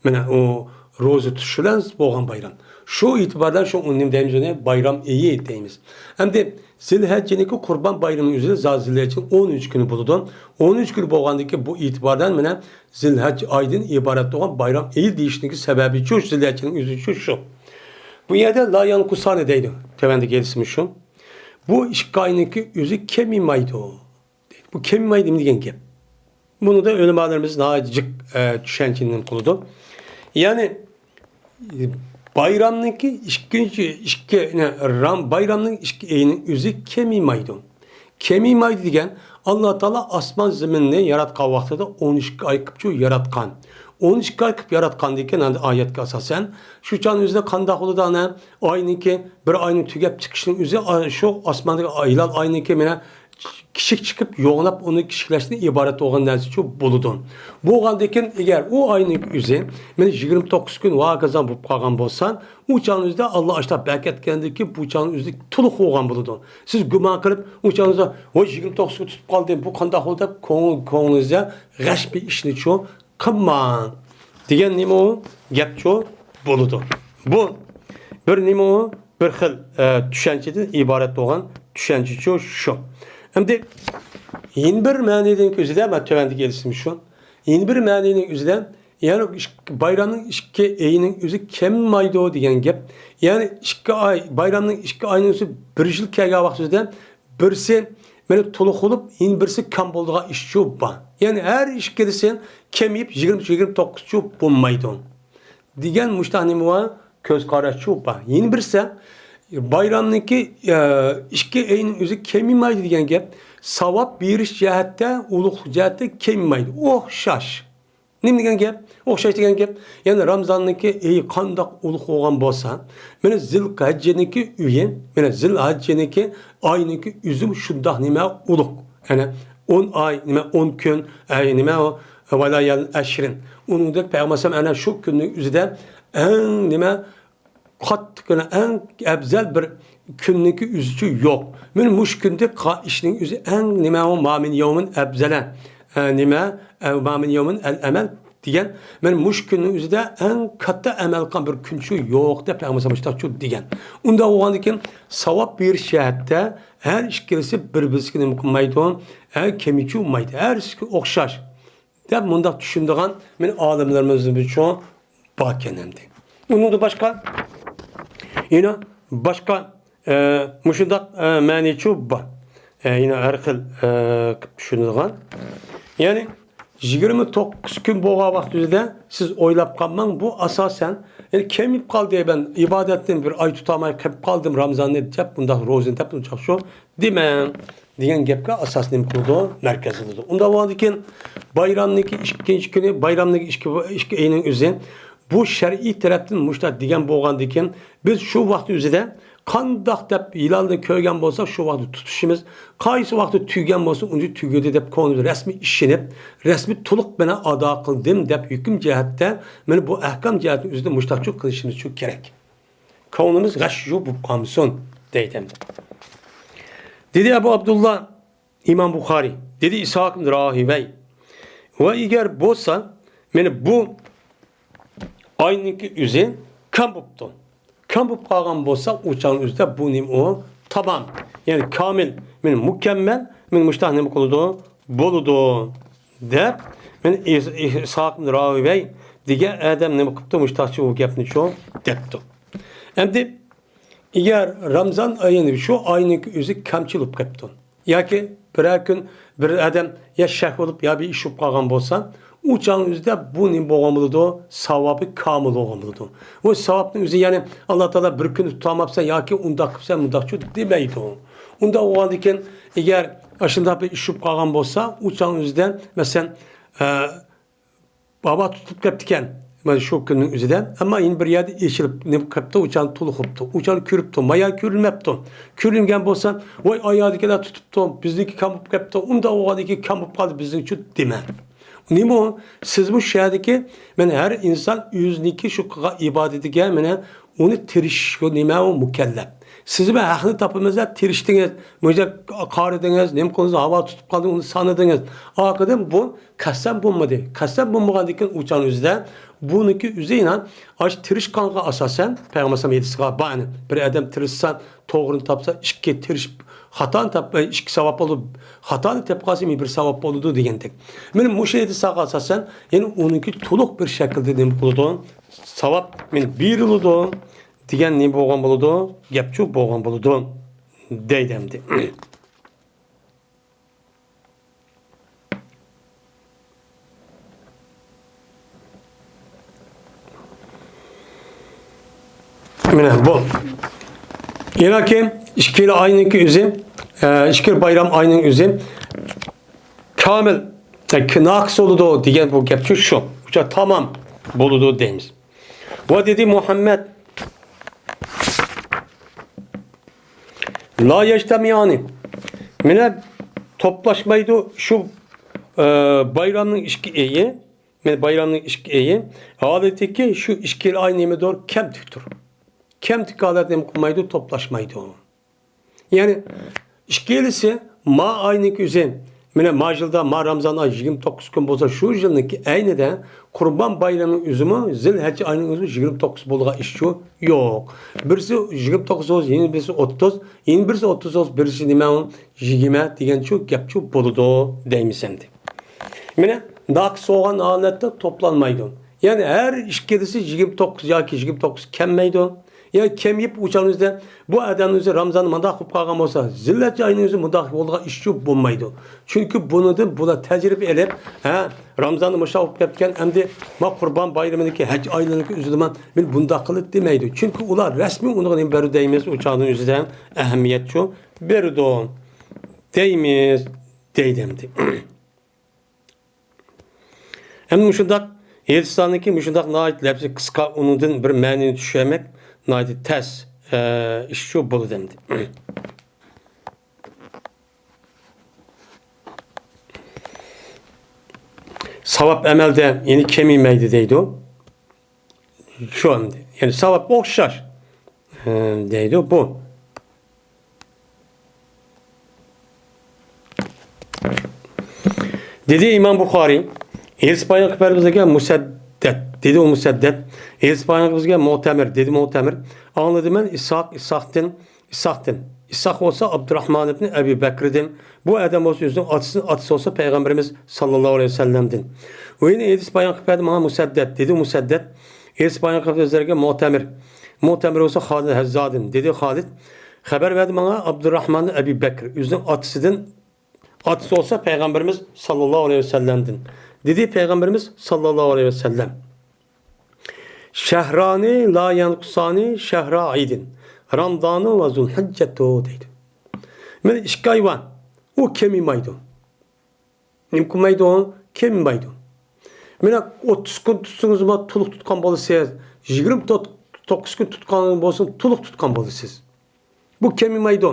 Mana o roza tutish bilan bo'lgan bayram. Shu itibardan shu nima deymiz uni bayram iyi deymiz. Endi Zilhicce'ninki Kurban Bayramı üzere Zilhicce'nin 13 günü buludu. 13 günü bolğandaki bu itibardan mine Zilhicce aydın ibaret olan bayram eyi deyişindeki sebebi şu Zilhicce'nin üzü şu. Bu yerde la yankusane deydi. Tevendeki ismi şu. Bu ikki aynınki üzü kemimaydı. Bu kemimaydı degan gap. Bunu da ulemalarımız naicik tushunchadan qildi. Yani bayramnınki ikkinchi ikki ram bayramning ikki oyining o'zi kemimaydi. Kemimaydi degan Alloh taolo osmon zaminni yaratgan vaqtida 12 oy qilib yaratgan. 12 oy qilib yaratgan degan endi oyatga asosan shu chani o'zida qandoq bo'ladi ana oyniki bir oyning tugab chiqishining o'zi shu osmondagi hilol oyniki mana kichik chiqib yo'g'nab uni kichiklashdan iborat bo'lgan narsa shu bo'ladi. Bo'lgandan keyin agar u oyning o'zi mana 29 kun hokazo bo'lib qolgan bo'lsa, u chani o'zida Alloh ashlab barkat bu chani o'zida to'liq bo'lgan bo'ladi. Siz gumon qilib u chani o'zida voy 29 kun tutib qoldim, bu qandoq bo'ldi deb ko'nglingizda g'ash bir ishni shu qilmang degan nima u gap shu bo'ladi. Bu bir nima u bir xil tushunchadan iborat bo'lgan tushuncha shu. Endi yeni bir ma'nining o'zida man tövandagi elisim shu. Yeni bir ma'nining o'zida ya'ni bayramning ikki oyining o'zi kemmaydi degan gap. Ya'ni 2 oy bayramning 2 oyining o'zi bir yil kelgan vaqt o'zida birisi mana to'liq bo'lib, yeni birisi kam bo'ldigan ish shu bor. Ya'ni har ikkisi kemiyib 20-29 shu bo'lmaydi. Degan mushtah nima ko'z qarash shu bor. Yeni birisi bayramniki ikki oyining o'zi kemimaydi degan gap savob berish jihatda, ulug' jihatda kemimaydi. O'xshash. Nima degan gap? O'xshash degan gap. Ya'ni Ramzonniki oyi qandoq ulug' bo'lgan bo'lsa, mana Zilhajjaniki uyi, mana Zilhajjaniki oyniki o'zi shundoq nima ulug'. Ya'ni 10 oy, nima 10 kun, nima o valayal ashrin. Uningdek payg'ambar ana shu kunning o'zida eng nima qattiq eng afzal bir kunniki o'zicha yo'q. Men mush kunda ishning o'zi eng nima u ma min yawmin afzala nima ma min yawmin al amal degan men mush kunning o'zida eng katta amal qilgan bir kun shu yo'q deb payg'ambar shu degan. Unda bo'lgandan keyin savob berish jihatda har ikkalasi bir-birisiga nima qilmaydi, kemichi olmaydi. Har ikkisi o'xshash deb mundaq tushunadigan men olimlarimiz uchun bor ekan endi. Undan boshqa yine başka mushundaq ma'nichu bor. Yine har xil tushunadigan. Ya'ni 29 kun bo'lgan vaqt o'zida siz o'ylab qolmang, bu asosan ya'ni kemib qoldi ben ibodatdan bir oy tutolmay qolib qoldim Ramazonni deb bundaq ro'zani deb shu demang degan gapga asos nima qildi? Markaz qildi. Unda bo'lgandan keyin bayramniki ikkinchi kuni, bayramniki ikki oyining o'zi bu shar'iy tarafdan mushtaq degan bo'lgandan keyin biz shu vaqt o'zida qandoq deb hilolni ko'rgan bo'lsak shu vaqtda tutishimiz, qaysi vaqtda tugagan bo'lsa unga tugadi deb ko'ngil rasmiy ishinib, rasmiy to'liq bilan ado qildim deb hukm jihatda mana bu ahkam jihatini o'zida mushtaqchi qilishimiz shu kerak. Ko'nglimiz g'ash bo'lib qolmasin deydi. Dedi Abu Abdullah İmam Bukhari, dedi İshak ibn Rahivey. Va agar bo'lsa mana bu oyniki o'zi kam bo'pti. Kam bo'lib qolgan bo'lsa, u chang o'zida bu nim u tamam. Ya'ni kamil, men mukammal, men mushtah nima qiladi? Bo'ladi deb men İshak ibn Rahivey degan odam nima qilibdi? Mushtahchi u gapni shu debdi. Endi agar Ramazon oyini shu oyniki o'zi kamchilik bo'lib qolibdi yoki biror kun bir odam ya shak bo'lib yo bir ish bo'lib qolgan bo'lsa, u chang o'zida bu nima bo'lgan bo'ladi? Savobi komil bo'lgan bo'ladi. U savobning o'zi ya'ni Alloh taolo bir kun tutolmabsan yoki undaq qilsan bundaqchu demaydi. Unda bo'lgandan keyin agar shunday bir ish bo'lib qolgan bo'lsa, u chang o'zidan masalan baba tutib ketdi ekan mana shu kunning o'zida, ammo endi bir yerda eshilib nima qilibdi, u chang to'liq qilibdi, u chang ko'ribdi, maya ko'rinmabdi. Ko'ringan bo'lsa, voy oyodikilar tutibdi, bizniki kam bo'lib ketibdi, unda bo'lgandan keyin kam bo'lib qoldi bizniki dema. Nima u? Siz bu sherdiki mana har inson o'ziniki shu qilgan ibodatiga mana uni tirishish nima u mukallaf. Siz bu haqni topamiz tirishdingiz, mo'ja qoridingiz, nima qildingiz, havo tutib qoldi, uni sanadingiz. Oqidan bu qasam bo'lmadi. Qasam bo'lmagandan keyin u chan o'zida buniki o'zi inan aş tirishqanга asosan payg'ambar alayhi hadisiga bani bir odam tirishsa to'g'rini topsa ikki tirish Xatoni tap 2 savob bo'ldi. Xatoni topib qolsa bir savob bo'ladi degandek. Men mushu hadisaga asosan, ya'ni uniki to'liq bir shaklda nima qiladi? Savob men beriladi degan nima bo'lgan bo'ladi? Gapchu bo'lgan bo'ladi deydi endi. Mana bu. Yana ki ikkili ayninki o'zi, ikkili bayram ayning o'zi kamil naqs bo'ladi degan bu gapchu shu. O'sha tamom bo'ladi deymiz. Va dedi Muhammed la yectemiyani. Mana toplaşmaydı şu bayramning ikki eyi, mana bayramning ikki eyi, odatdagi shu ikkili ay nimadir kemtikdir. Kemtik holat nima qilmaydi, toplaşmaydi. Ya'ni ikkilisi ma ayniki o'zi, mana ma yilda ma Ramazon oyi 29 kun bo'lsa, shu yilniki aynida Qurban bayramының o'zimi Zilhajj oyining o'zi 29 bo'lgan ish shu yo'q. Birisi 29 bo'lsa, yana birisi 30, yana birisi 30 bo'lsa, birisi nima 20 degan shu gap shu bo'ladi deymiz endi. Mana naqs bo'lgan holatda to'planmaydi. Ya'ni har ikkilisi 29 yoki 29 kelmaydi. Ya kemiyip uçanızda bu adamın o'zi Ramazan'ı mundoq qilib qolgan bo'lsa, Zilhajj oyining o'zi mundoq bo'lgan ish shu bo'lmaydi. Chunki bunidan bular tajriba elib, ha, Ramazan'ı musha olib ketgan, endi ma Qurban bayramidagi haj oylaniki o'zidaman, men bundoq qilib demaydi. Chunki ular rasmiy uni nima berdi deymiz, uçanın o'zidan ahamiyat shu berdi deymiz, deydi endi. Endi shundoq Hindistonniki shundoq nihoyat lafzi qisqa undan bir ma'nini tushunmak nihoyat tez ish shu bo'ladi endi. Savob amalda ya'ni kemimaydi deydi. Shu endi. Ya'ni savob o'xshash deydi bu. Dedi İmam Buxoriy, Elsi qilib bizga Musaddat dedi o Musaddat. Elsi bizga Mu'tamir dedi Mu'tamir. Anladım ben İshak, İshak'tan, İshak'tan. İshak olsa Abdurrahman ibn Ebi Bekir'den. Bu adam olsa özünün atısının atısı olsa Peygamberimiz sallallahu aleyhi ve sellem'den. O yine Elsi bayan qilib bana Musaddat dedi Musaddat. Elsi bayan qilib o'zlariga Mu'tamir. Mu'tamir olsa Halid Hazzadin dedi Halid. Xabar verdi bana Abdurrahman Ebi Bekir. Özünün atısından atısı olsa Peygamberimiz sallallahu aleyhi ve sellem'den. Dedi Peygamberimiz sallallahu aleyhi ve sellem. Şehrani la yankusani şehra aydin. Ramzanı ve zulhiccetu dedi. Men ikki oy var. O kemimaydi. Nima qilmaydi o? Kemimaydi. Mana 30 kun tutsangiz to'liq tutgan bo'lasiz. 29 kun tutgan bo'lsin, to'liq tutgan bo'lasiz. Bu kemimaydi.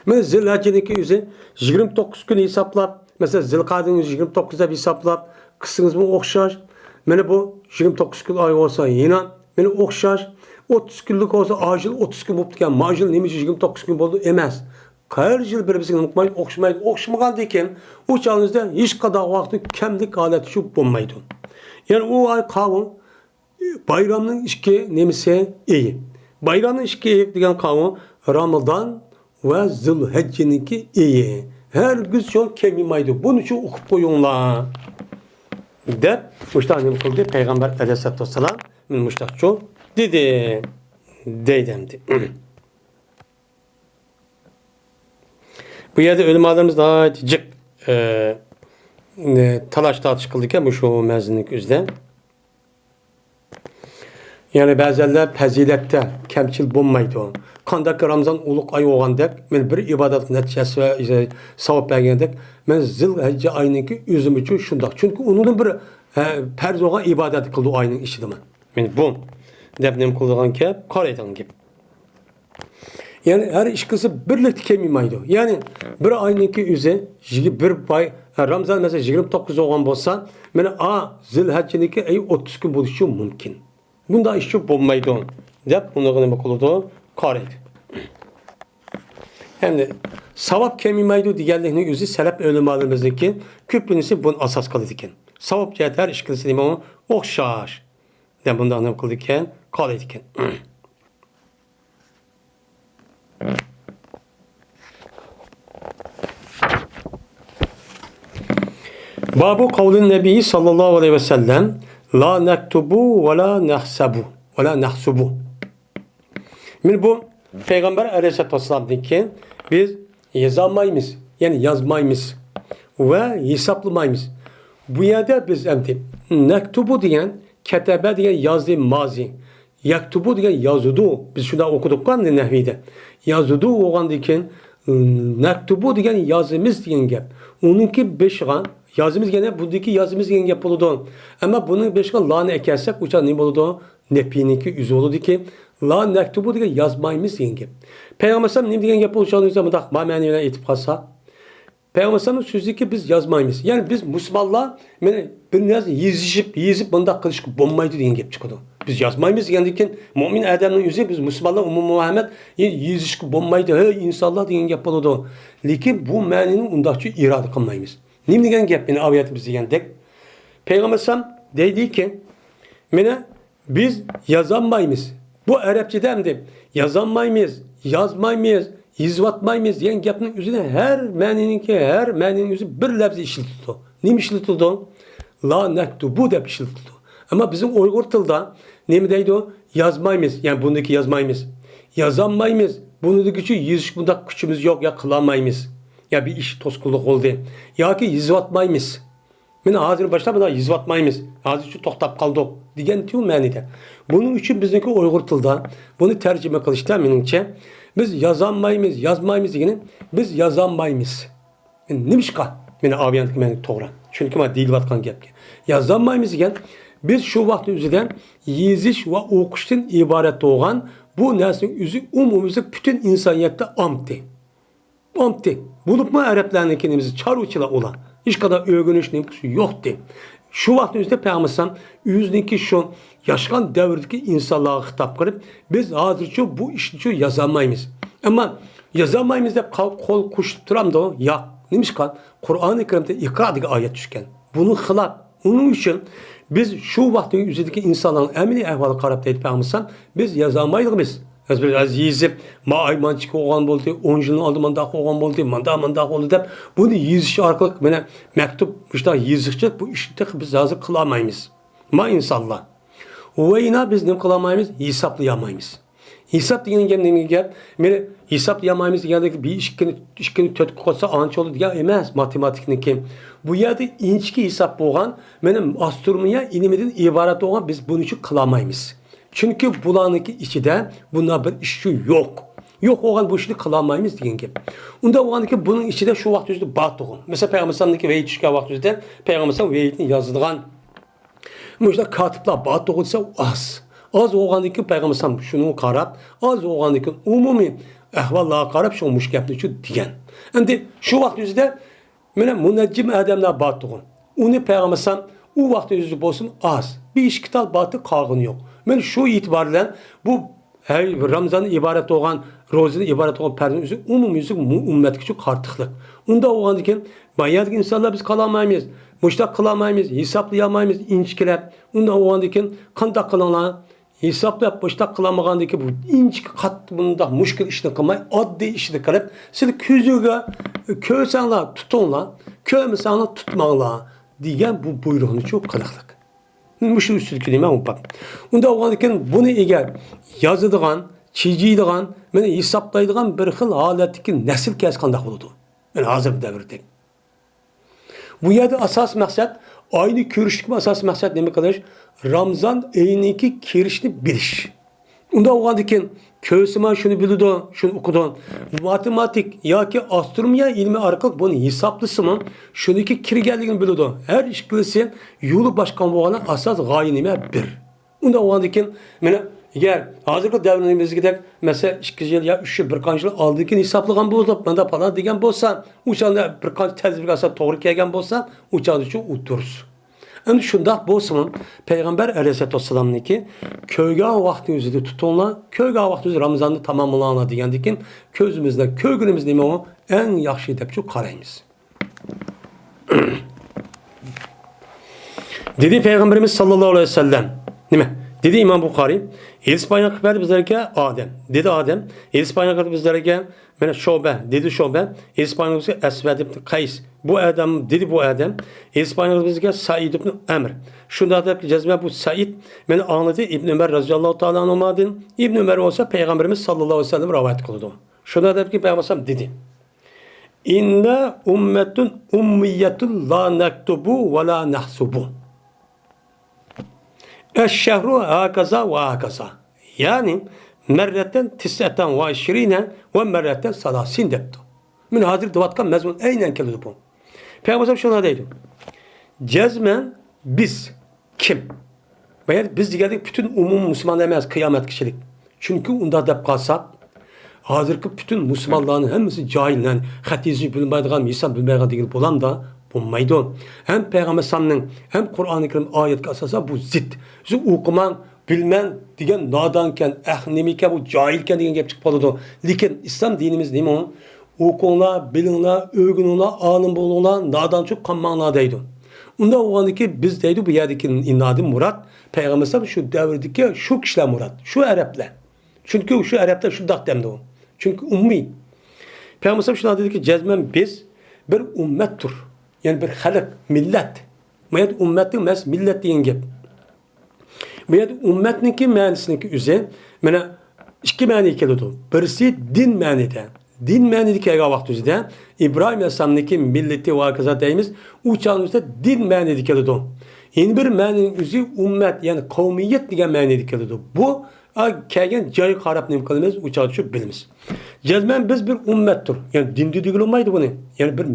Mana Zilhajjniki o'zi 29 kun hisoblab, masalan Zilqa'daning o'zi 29 deb hisoblab, qilsangizmi o'xshash. Mana bu 29 kun oy bo'lsa, yana mana o'xshash. 30 kunlik bo'lsa, ajil 30 kun bo'lib ekan. Majil nima uchun 29 kun bo'ldi emas. Har yil bir-birisiga nima qilmaydi, o'xshamaydi. O'xshamagandan keyin u chog'ingizda hech qanday vaqtda kamlik holati shu bo'lmaydi. Ya'ni u oy qavm bayramning ikki nimasi iyi. Bayramning ikki iyi degan qavm Ramazon va Zilhajjniki iyi. Hergiz shu kemimaydi. Buni shu o'qib qo'yinglar. Deb mushtaq nima qildi? Payg'ambar aleyhissalatu vesselam mushtaq shu dedi. Deydi endi. Bu yerde ulemalarımız daha cık talaş tartış qildi ekan bu shu mavzuning o'zida. Yani ba'zanlar fazilatda kamchil bo'lmaydi. Qandaq Ramazon ulug' oy bo'lgandek, men bir ibodat natijasi va savob bergandek, men Zilhajja oyiniki o'zim uchun shundoq. Chunki uni bir farz bo'lgan ibodat qildi oyning ichida men. Men bu deb nima qildigan gap, qaraydigan gap. Yani her ikkisi birlikte kemimaydi. Yani bir ayniki o'zi bir bay Ramazon mesela 29 bo'lgan bo'lsa, mana a Zilhajjniki ay 30 kun bo'lishi mumkin. Bunda ish bo'lmaydi deb uni nima qiladi? Qaraydi. Endi savob kemimaydi deganlikning o'zi salaf ulamolarimiznikki ko'pinisi buni asos qiladi ekan. Savob jihat har ikkisi nima o'xshash. Deb bunda nima qildi ekan? Qaraydi ekan. Babu kavlin Nebi sallallahu aleyhi ve sellem la nektubu ve la nehsebu ve la nehsubu. Şimdi bu Peygamber aleyhisselatü vesselam dedi ki biz yazamayız, yani yazmayız ve hesaplamayız. Bu yerde biz emdi nektubu diyen ketebe diyen yazdı mazi. Yaktubu diyen yazıdu. Biz şurada okuduk kan nehvide. Yazıdu oğan diken nektubu diyen yazımız diyen gap. Onunki beşiğe yazımız gene bundaki yazımız diyen gap oldu. Ama bunun beşiğe la ne ekersek uçan ne oldu? Nepininki yüzü oldu ki la nektubu diyen yazmayımız diyen gap. Peygamber sallam ne diyen gap olacağını zaman ma mənine itip kalsa. Peygamber sallam sözü ki biz yazmayımız. Yani biz Müslümanlar bir naz yezip bunda kılıç bombaydı diyen gap çıkıyor. Biz yazmayımız degandikin mo'min odamning o'zi biz musulmonlar umum Muhammad yezishga bo'lmaydi, hey insonlar degan gap bo'ladi. Lekin bu ma'nini undaqcha iroda qilmaymiz. Nima degan gap? Meni oyatimiz degandek. Payg'ambar alayhisalom deydiki, mana biz yazolmaymiz. Bu arabchada ham deb yazolmaymiz, yazmaymiz, yezyotmaymiz degan gapning o'zini har ma'nining o'zi bir lafz ishlatildi. Nima ishlatildi? La naktubu deb ishlatildi. Ama bizim Uygur tilda nima deydi o? Yazmaymiz. Yani bundaki yazmaymiz. Yazolmaymiz. Bunun için yezish bunda kuchimiz yo'q ya qilolmaymiz. Ya bir ish to'sqinlik oldu. Yoki yezyotmaymiz. Mana hozir boshlab bunda yezyotmaymiz. Hozir shu to'xtab qoldik degan tu ma'nida. Buning uchun bizniki Uyg'ur tilda buni tarjima qilishda meningcha biz yazolmaymiz, yazmaymiz degani biz yazolmaymiz. Nimishqa? Meni aviyandiki meni to'g'ri. Chunki men deyilayotgan gapga. Yazolmaymiz degan biz şu vaqt o'zida yezish va o'qishdan iborat bo'lgan bu narsaning o'zi umumiylik bütün insoniyatda omdi. Omdi. Bo'libmi arablarniki nimasi chorvachilar ular. Hech qanday o'rganish nimasi yo'qdi. Shu vaqt o'zida Payg'ambar alayhisalom o'ziniki shu yashagan davrdagi insonlarga xitob qilib, biz hozircha bu ishni shu yozolmaymiz. Ammo yozolmaymiz deb qo'l qo'shib turamdi, yo'q. Nimishqa? Qur'oni Karimda Iqro degan oyat tushgan. Buni xilof. Uning uchun biz şu vaqtning o'zidagi insonlarning amaliy ahvoliga qarab deydi Payg'ambar alayhisalom, biz yozolmaymiz. Az yezib, ma ay manchik o'g'an bo'ldi, 10 yil oldin mandaq o'g'an bo'ldi, manda bo'ldi deb buni yezish orqali mana maktub işte yeziqchilik bu ishni biz hozir qilolmaymiz. Ma insonlar. Va ina biz nima qilolmaymiz? Hisoblayolmaymiz. Hisob degan gap nima gap? Meni hisoblayolmaymiz degandek bir ikkini to'rtga qo'shsa ancha bo'ldi degan emas matematikniki. Bu yerda inchki hisob bo'lgan, mana astronomiya ilmidan iborat bo'lgan biz buni uchun qilolmaymiz. Chunki bularniki ichida bundan bir ish yo'q. Yo'q bo'lgan bu ishni qilolmaymiz degan gap. Unda bo'lganki buning ichida shu vaqt o'zida bor tug'in. Masalan Payg'ambar alayhisalomniki vahiy tushgan vaqt o'zida Payg'ambar alayhisalom vahiyni yozadigan mushunda kotiblar bor tug'in desa oz. Oz bo'lgandan keyin Payg'ambar alayhisalom shuni qarab, oz bo'lgandan keyin umumiy ahvollarga qarab shu mush gapni shu degan. Endi shu vaqt o'zida mana munajjim odamlar bor tug'in. Uni Payg'ambar alayhisalom u vaqt o'zida bo'lsin oz. Bir ikki tal batı qolgani yo'q. Men shu itibar bilan bu Ramazan'ın iborat bo'lgan, ro'zani iborat bo'lgan farzni o'zi umumiylik ummatga shu qartiqlik. Unda bo'lgandan keyin boyagi insonlar biz qilolmaymiz, mushtaq qilolmaymiz, hisoblayolmaymiz inchikilab. Unda bo'lgandan keyin qandaq qilinglar? Hisoblab mushtaq qilolmagandan keyin bu inchik qattiq bundaq mushkul ishni qilmay, oddiy ishni qilib, sizlar ko'ziga ko'rsanglar tutinglar, ko'rmasanglar tutmanglar degan bu buyruqni shu qiliqlik. Muşu üstüdeki nima u bak. Unda bo'lgandan keyin buni agar yozadigan, chijiydigan, mana hisoblaydigan bir xil holatdagi nasl kelsa qanday bo'ladi? Mana hozirgi davrda. Bu yerda asos maqsad oyni ko'rishlik asos maqsad nima qilish? Ramazon oyiniki kirishni bilish. Unda bo'lgandan keyin ko'rsima shuni biladi, shuni o'qidi. Matematik yoki astronomiya ilmi orqali buni hisoblasimi, shuniki kirganligini biladi. Har ikkilisi yo'li boshqa bo'lgan asos g'oya nima bir. Unda bo'lgandan keyin mana agar hozirgi davrimizdagidek masalan 2 yil yo 3 yil bir qancha yil oldin hisoblagan bo'lsa, bunda falan degan bo'lsa, o'shanda bir qancha tajriba asosida to'g'ri kelgan bo'lsa, o'shanda shu u durust. Endi shundoq bo'lsin, Payg'ambar alayhissalatu vassalamniki ko'rgan vaqtni o'zida tutinglar, ko'rgan vaqtni o'zi Ramazonni tamomlanglar degandan keyin ko'zimizda ko'rgunimiz nima u? Eng yaxshi deb shu qaraymiz. Dedi Peygamberimiz sallallahu aleyhi ve sellem. Nima? Dedi İmam Bukhari, hadis bayan qilib berdi bizlarga Adem. Dedi Adem, hadis bayan qildi bizlarga mana Şobe, dedi Şobe, hadis bayan qildi Esved ibn Qays. Bu adam dedi bu adam, hadis bayan qildi bizga Said ibn Amr. Shunda deb cezme bu Said meni anladı İbn Ömer radıyallahu ta'ala anhu'dan. İbn Ömer olsa Peygamberimiz sallallahu aleyhi ve sellem rivayet kıldı. Şunda deb ki Peygamber dedi. İnne ummetun ummiyetun la nektubu ve la nahsubu. Eşşehru hakaza ve hakaza. Yani merreten tis'eten ve işrine ve merreten salasin depti. Min hazır duvatkan mezmun aynen keldi bu. Peygamber şuna deydi. Cezmen biz kim? Meğer biz degandik bütün umum Müslüman emas kıyamet kişilik. Çünkü unda deb qalsa hozirgi bütün musulmonlarning hammasi johil, yani xat yozishni bilmaydigan, hisob bilmaydigan degan bo'lamda bo'lmaydi. Ham payg'ambar alayhisalomning ham Qur'oni Karim oyatga asosan bu zid. Siz o'qimang, bilmang degan nodonkan, ah nima ekan bu johilkan degan gap chiqib qoladi. Lekin islom dinimiz nima u? O'qinglar, bilinglar, o'rganinglar, olim bo'linglar, nodonchilik qilmanglar deydi. Unda bo'lgandiki biz deydi bu yerdagi innodin murad payg'ambar alayhisalom shu davrdagi shu kishilar murad, shu arablar. Çünkü şu Araplar şundak demdi o. Çünkü ummi. Peygamber şuna dedi ki cezmen biz bir ümmettir. Yani bir halk, millet. Mayat ümmetin mes millet degan gap. Bu yerda ümmetniki ma'nisiniki o'zi mana ikki ma'ni keladi. Birisi din ma'nida. Din ma'nida kelgan vaqt o'zida İbrahim alayhissalomniki millati va hokazo deymiz. U chog'da din ma'nida keladi. Endi bir ma'nining o'zi ummat, ya'ni qavmiyat degan ma'nida keladi. Bu kelgan joyi qarab nima qilamiz, u chog'da shu bilamiz. Cezmen biz bir ümmettir. Yani dinde degan olmaydi buni. Yani bir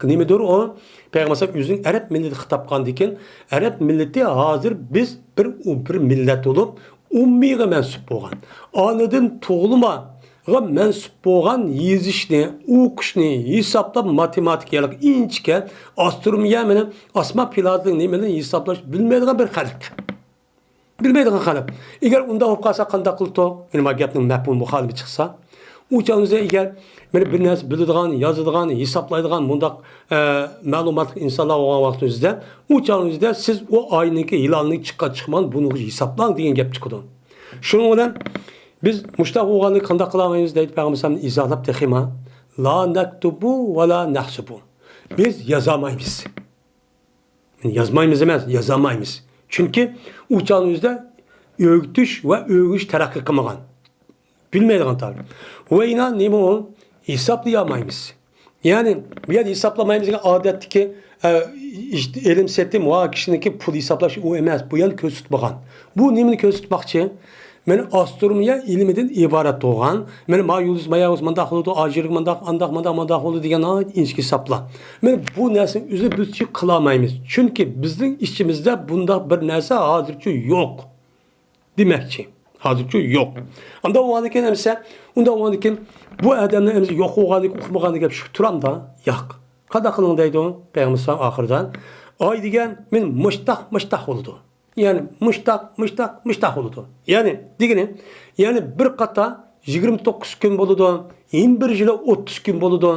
nimadir o? Peygamber Aleyhisselam o'zining arab millati xitob qilgandan keyin arab millati hozir biz bir millat bo'lib ummiyga mansub bo'lgan. Onadan tug'ilmaga mansub bo'lgan yozishni, o'qishni, hisoblab matematikalik inchika astronomiya bilan osmon pilotlik nimalarni hisoblash bilmaydigan bir xalq. Bilmaydigan xalq. Agar unda bo'lib qolsa qanday qildi? Nima gapning mafhum muxolifi chiqsa, u chog'imizda agar mana bir narsa biladigan, yozadigan, hisoblaydigan bundaq ma'lumotli insonlar bo'lgan vaqtingizda, u chog'ingizda siz u oyniki hilolni chiqqan chiqman buni hisoblang degan gap chiqadi. Shuning bilan biz mushtaq bo'lganni qanday qilamiz deydi Payg'ambar alayhisalom izohlab texima. La naktubu va la nahsubu. Biz yozamaymiz. Yazmaymiz emas, yozamaymiz. Chunki u chog'imizda o'rgitish va o'rganish taraqqiy qilmagan. Bilmaydigan tabi. Va ina nima u? Hisoblayolmaymiz. Yani bu yerda hisoblamaymiz degan odatdagi işte elim setim va kishiniki pul hisoblash u emas. Bu yerni ko'z tutmagan. Bu nimani ko'z tutmoqchi? Men astronomiya ilmidan iborat bo'lgan. Men ma yulduz mayag'uz mandaq bo'ldi, ajir mandaq, andaq mandaq mandaq bo'ldi degan inchki hisoblar. Men bu narsani o'zi biz qilolmaymiz. Chunki bizning ichimizda bundaq bir narsa hozircha yo'q. Demakchi. Hozircha yo'q. Unda bo'lgandan keyin emsa, unda bo'lgandan keyin bu odamlar emsa yo'q bo'lganlik, uqmaganlik gap shu turamda yo'q. Qanday qiling deydi Payg'ambar alayhisalom oxiridan. Oy degan men mushtaq mushtaq bo'ldi. Yani mushtaq mushtaq mushtaq bo'ldi. Ya'ni degani, ya'ni bir qator 29 kun bo'ladi, yana bir yili 30 kun bo'ladi.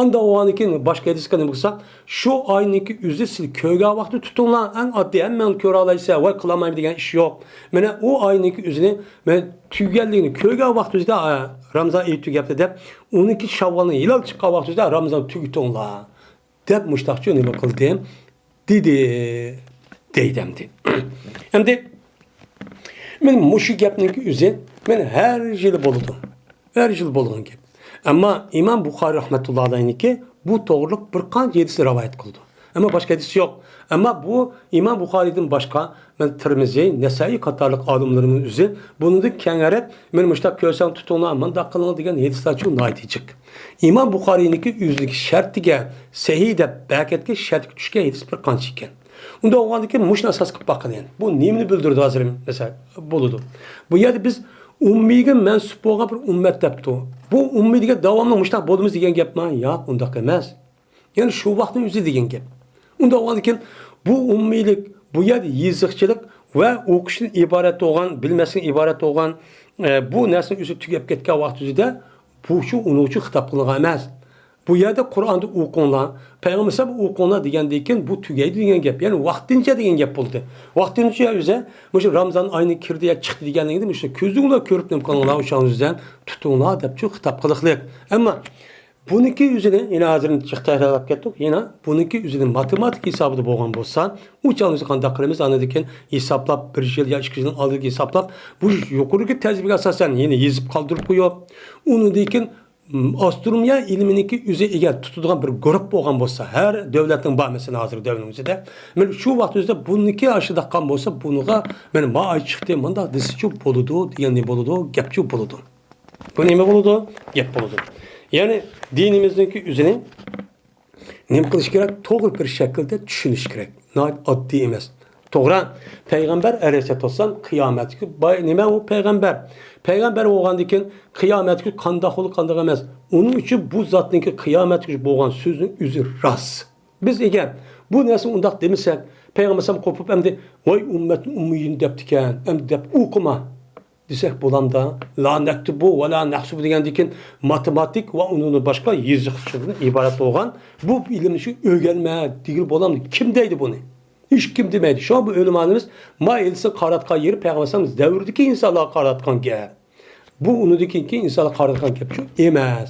Unda bo'lgandan keyin boshqa hadisga nima qilsa, shu oyniki o'zi siz ko'rgan vaqtda tutinglar. Eng oddiy hammani ko'ra olaysiz, voy qilolmayman degan ish yo'q. Mana u oyniki o'zini mana tugaganligini ko'rgan vaqt o'zida Ramazon oyi tugabdi deb, uniki Shavvolning hilol chiqqan vaqt o'zida Ramazon tugatinglar deb mushtaqchi nima qildi? Dedi deydi endi. Endi men mushu gapniki o'zi men har yili bo'ldi. Har yil bo'lgan gap. Ammo Imom Buxoriy rahmatullohi alayhiniki bu to'g'riliq bir qancha hadis rivoyat qildi. Ammo boshqa hadis yo'q. Ammo bu İmam Buxoriydan boshqa men Termiziy, Nasaiy qatorliq olimlarning o'zi buni kengarib, men mushtaq ko'rsam tutinglar, mundaq qiling degan hadislar chu jiq. İmam Buxoriyniki o'zligi shartiga sahih deb bakatga shartga tushgan hadis bir qancha ekan. Unda bo'lgandan keyin mushuni asos qilib boqin yani. Bu nimani bildirdi hozir mesela bo'ladi. Bu yerda biz ummiyga mansub bo'lgan bir ummat debdi. Bu ummiy degan davomli mushtaq bo'lamiz degan gapmi? Yo'q, undaq emas. Ya'ni shu vaqtning o'zi degan gap. Unda bo'lgandan keyin bu ummiylik, bu yerda yeziqchilik va o'qishdan iborat bo'lgan, bilmasdan iborat bo'lgan bu narsani o'zi tugab ketgan vaqt o'zida bu shu uni uchun xitob qilingan emas. Bu yerdə Qur'anda o'qinglar, Peygamber o'qinglar degandan keyin bu tugaydi degan gap. Ya'ni vaqtincha degan gap bo'ldi. Vaqtincha o'zi shu Ramazon oyini kirdi ya chiqdi deganligida shu ko'zinglar ko'rib nima qilinglar, o'sha o'zidan tutinglar deb shu xitob qiliqlik. Ammo buniki o'zini yana hozir takrorlab ketdik. Yana buniki o'zini matematik hisobida bo'lgan bo'lsa, u o'zi qanday qilamiz? Andan keyin hisoblab bir yil ya 2 yil oldingi hisoblab bu yuqorigi tajribaga asosan yana yozib qoldirib qo'yib, undan keyin astronomiya ilminiki o'zi agar tutadigan bir guruh bo'lgan bo'lsa, har davlatning bor masalan hozir davlatimizda. Men shu vaqt o'zida buniki ashundaqqan bo'lsa, buniga men ma ay chiqdi, munda desichu bo'ladi degan ne bo'ladi, gapchu bo'ladi. Bu nima bo'ladi? Gap bo'ladi. Ya'ni dinimizningki o'zini nima qilish kerak? To'g'ri bir shaklda tushunish kerak. Nihoyat oddiy emas. To'g'ri, payg'ambar alayhissalom qiyomatga nima u payg'ambar? Payg'ambar bo'lgandan keyin qiyomatga qandoq bo'lib qandoq emas. Uning uchun bu zotniki qiyomatga bo'lgan so'zning o'zi rost. Biz agar bu narsa undaq demasak, payg'ambar qo'pib endi voy ummatni ummiyin debdi ekan, endi deb o'qima desak bo'lamda la naktubu va la nahsubu degandan keyin matematik va uni boshqa yoziqchidan iborat bo'lgan bu ilmni shu o'rganma degan bo'lamdi. Kim deydi buni? Hech kim demaydi. Shu bu o'limanimiz ma elsa qaratgan yeri payg'ambarimiz davridagi insonlar qaratgan gap. Bu unidagi insonlar qaratgan gap shu emas.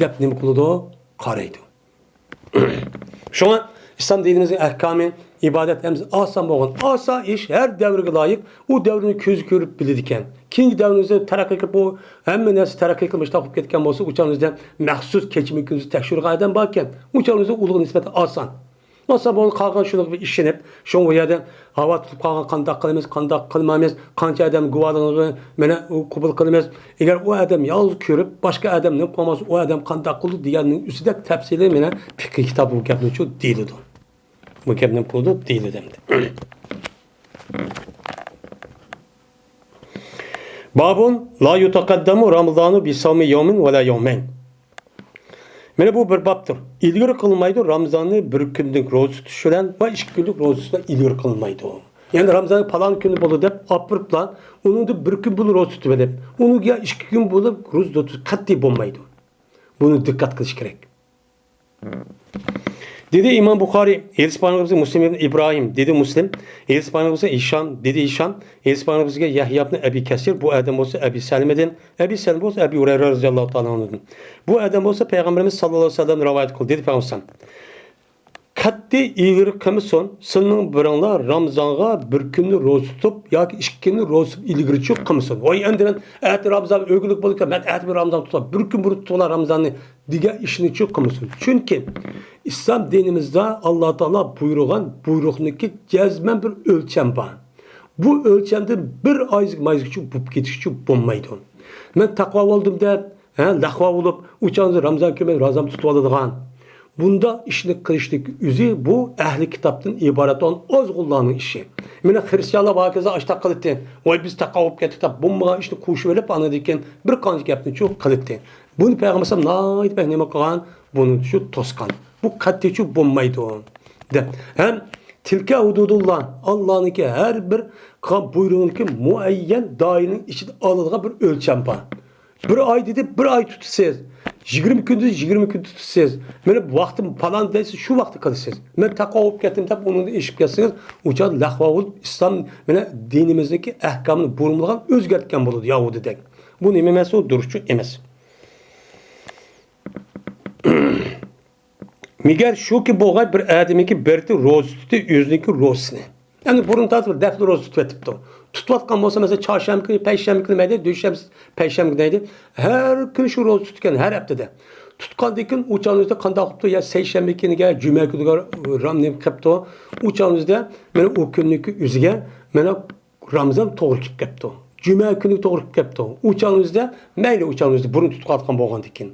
Deb nima qiladi? Qaraydi. Shunga İslam dinimizin ahkamı, ibadet hem asan bo'lgan. Oson ish har davrga loyiq. U davrni ko'z ko'rib biladi ekan. Keyingi davrimizda taraqqiy qilib, bu hamma narsa taraqqiy qilib topib ketgan bo'lsa, u chog'imizda maxsus kechimi kunduz tekshirgan odam bor ekan. U chog'imizda ulug' nisbatan oson. Olsa bunu qolgan shuni bir ishonib, shu u yerda havo tutib qolgan qandoq qilamiz, qandoq qilmaymiz, qancha odam guvohligini mana u qabul qilamiz. Agar u odam yolg'iz ko'rib, boshqa odam nima qilmasa, u odam qandoq qildi deganning ustida tafsili mana fiqh kitobi bu gapni shu deyiladi. Bu gapni qildi deyiladi endi. Babun la yutaqaddamu Ramazanu bi savmi yawmin ve la yawmayn. Mana bu bir babdır. İlgari qilmaydi Ramazanni bir kunlik ro'za tutish bilan va 2 kunlik ro'za tutishdan ilgari qilmaydi. Ya'ni Ramazon falon kuni bo'ldi deb opiriblar, uni bir kun bo'lib ro'za tutib deb, uni ya 2 kun bo'lib ro'za tutish qat'iy bo'lmaydi. Buni diqqat qilish kerak. Dedi İmam Bukhari, Hadis payg'ambarimiz Muslim ibn İbrahim, dedi Muslim, Hadis payg'ambarimiz İşam, dedi İşam, Hadis payg'ambarimizga Yahya ibn Abi Kasir, bu adam olsa Abi Salme'den, Abi Salme olsa Abi Hurayra radhiyallohu ta'ala anhu'dan. Bu adam olsa Peygamberimiz sallallahu aleyhi ve sellem rivayet qildi, dedi Peygamber. Qat'iy ilgari qilmasin, sening biringlar Ramazonga bir kunni ro'za tutib yoki 2 kunni ro'za tutib ilgari chiq qilmasin. Voy endi men ati Ramazon o'g'illik bo'lib, men ati bir Ramazon tutab, bir kun burun tutib Ramazonni degan ishni chiq qilmasin. Chunki İslam dinimizde Allah Teala buyurgan buyruqniki cezmen bir ölçem var. Bu ölçemde bir ayzık mayzık bup ketişçi bo'lmaydi. Men taqvo oldum deb, lahva bo'lib, uçanızı Ramazon kömek Ramazon tutup oladigan. Bunda ishni qilishlik o'zi bu ahli kitobdan iborat olan ozg'unlarning ishi. Mana xristianlar hokazo ashtaq qildi. Voy biz taqvo bo'lib ketdik deb bo'lmagan ishni qo'shib olib anadi ekan bir qancha gapni cho'q qildi. Buni payg'ambar nihoyat nima qilgan? Buni shu to'sgan. Bu qat'iy bo'lmaydi deb. Ham tilka hududulloh Allohniki har bir buyrug'uniki muayyan doiraning ichida oladigan bir o'lcham bor. Bir ay dedi, bir ay tutasiz. 20 kun dedi, 20 kun tutasiz. Mana vaqtim falan deysiz, shu vaqtda qilasiz. Men taqvo bo'lib ketdim deb uni eshitib ketsangiz, o'sha lahva bo'lib islom mana dinimizniki ahkomini burmalagan, o'zgartgan bo'ladi yahudidek. Bu nima emas, u durustchu emas. Migar shuki bo'lgan bir adamiki berdi ro'za tutdi, o'ziniki ro'zasini. Yani burun tartib defli ro'za tutib etibdi. Tutayotgan bo'lsa mesela çarşamba günü, perşembe günü mayli, dushanba, perşembe günü deydi. Har kuni shu ro'za tutgan har haftada. Tutgandan keyin o'chan o'zida qanday qilibdi ya seshanba kuniga, juma kuniga ram nima qilibdi. O'chan o'zida mana u kuniki o'ziga mana Ramazon to'g'ri kelib ketdi. Juma kuni to'g'ri kelib ketdi. O'chan o'zida mayli o'chan o'zida burun tutib qolgan bo'lgandan keyin.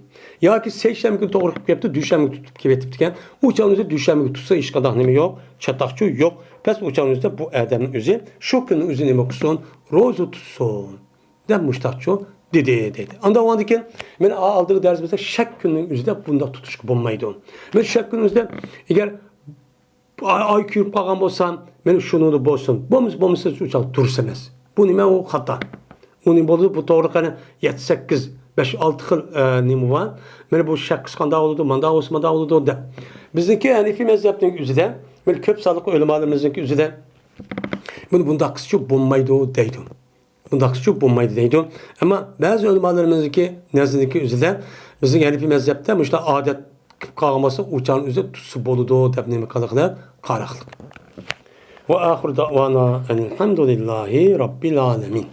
Yoki seshanba kuni to'g'ri kelib ketdi, dushanba kuni tutib kelib ekan. O'chan o'zida dushanba kuni tutsa hech qanday nima yo'q, chataqchi yo'q. Pes o'chan o'zida bu odamning o'zi shu kunni o'zi nima qilsin, ro'za tutsin deb mushtaqchi dedi dedi. Anda ondan keyin men oldingi darsimizda shak kunning o'zida bundoq tutishga bo'lmaydi. Men shak kunning o'zida agar ay kuyib qolgan bo'lsam, men shuni bo'lsin. Bo'lmasa bo'lmasa shu chaq durust emas. Bu nima u xato. Uning bo'ldi bu to'g'ri qani 7-8 5-6 xil nima bor. Mana bu shakkis qanday bo'ladi, manda bo'lsa manda bo'ladi deb. Bizniki Hanifi mazhabning o'zida, mana ko'p sonli ulamolarimizning o'zida buni bundaq qilsa bo'lmaydi deydi. Bundaq qilsa bo'lmaydi deydi. Ammo ba'zi ulamolarimizki nazdiki o'zida bizning Hanifi mazhabda mushla odat qilib qolgan bo'lsa, uchan o'zi tutsa bo'ladi deb nima qiladi? Qaraqliq. Va axiru da'vana elhamdülillahi robbil alamin.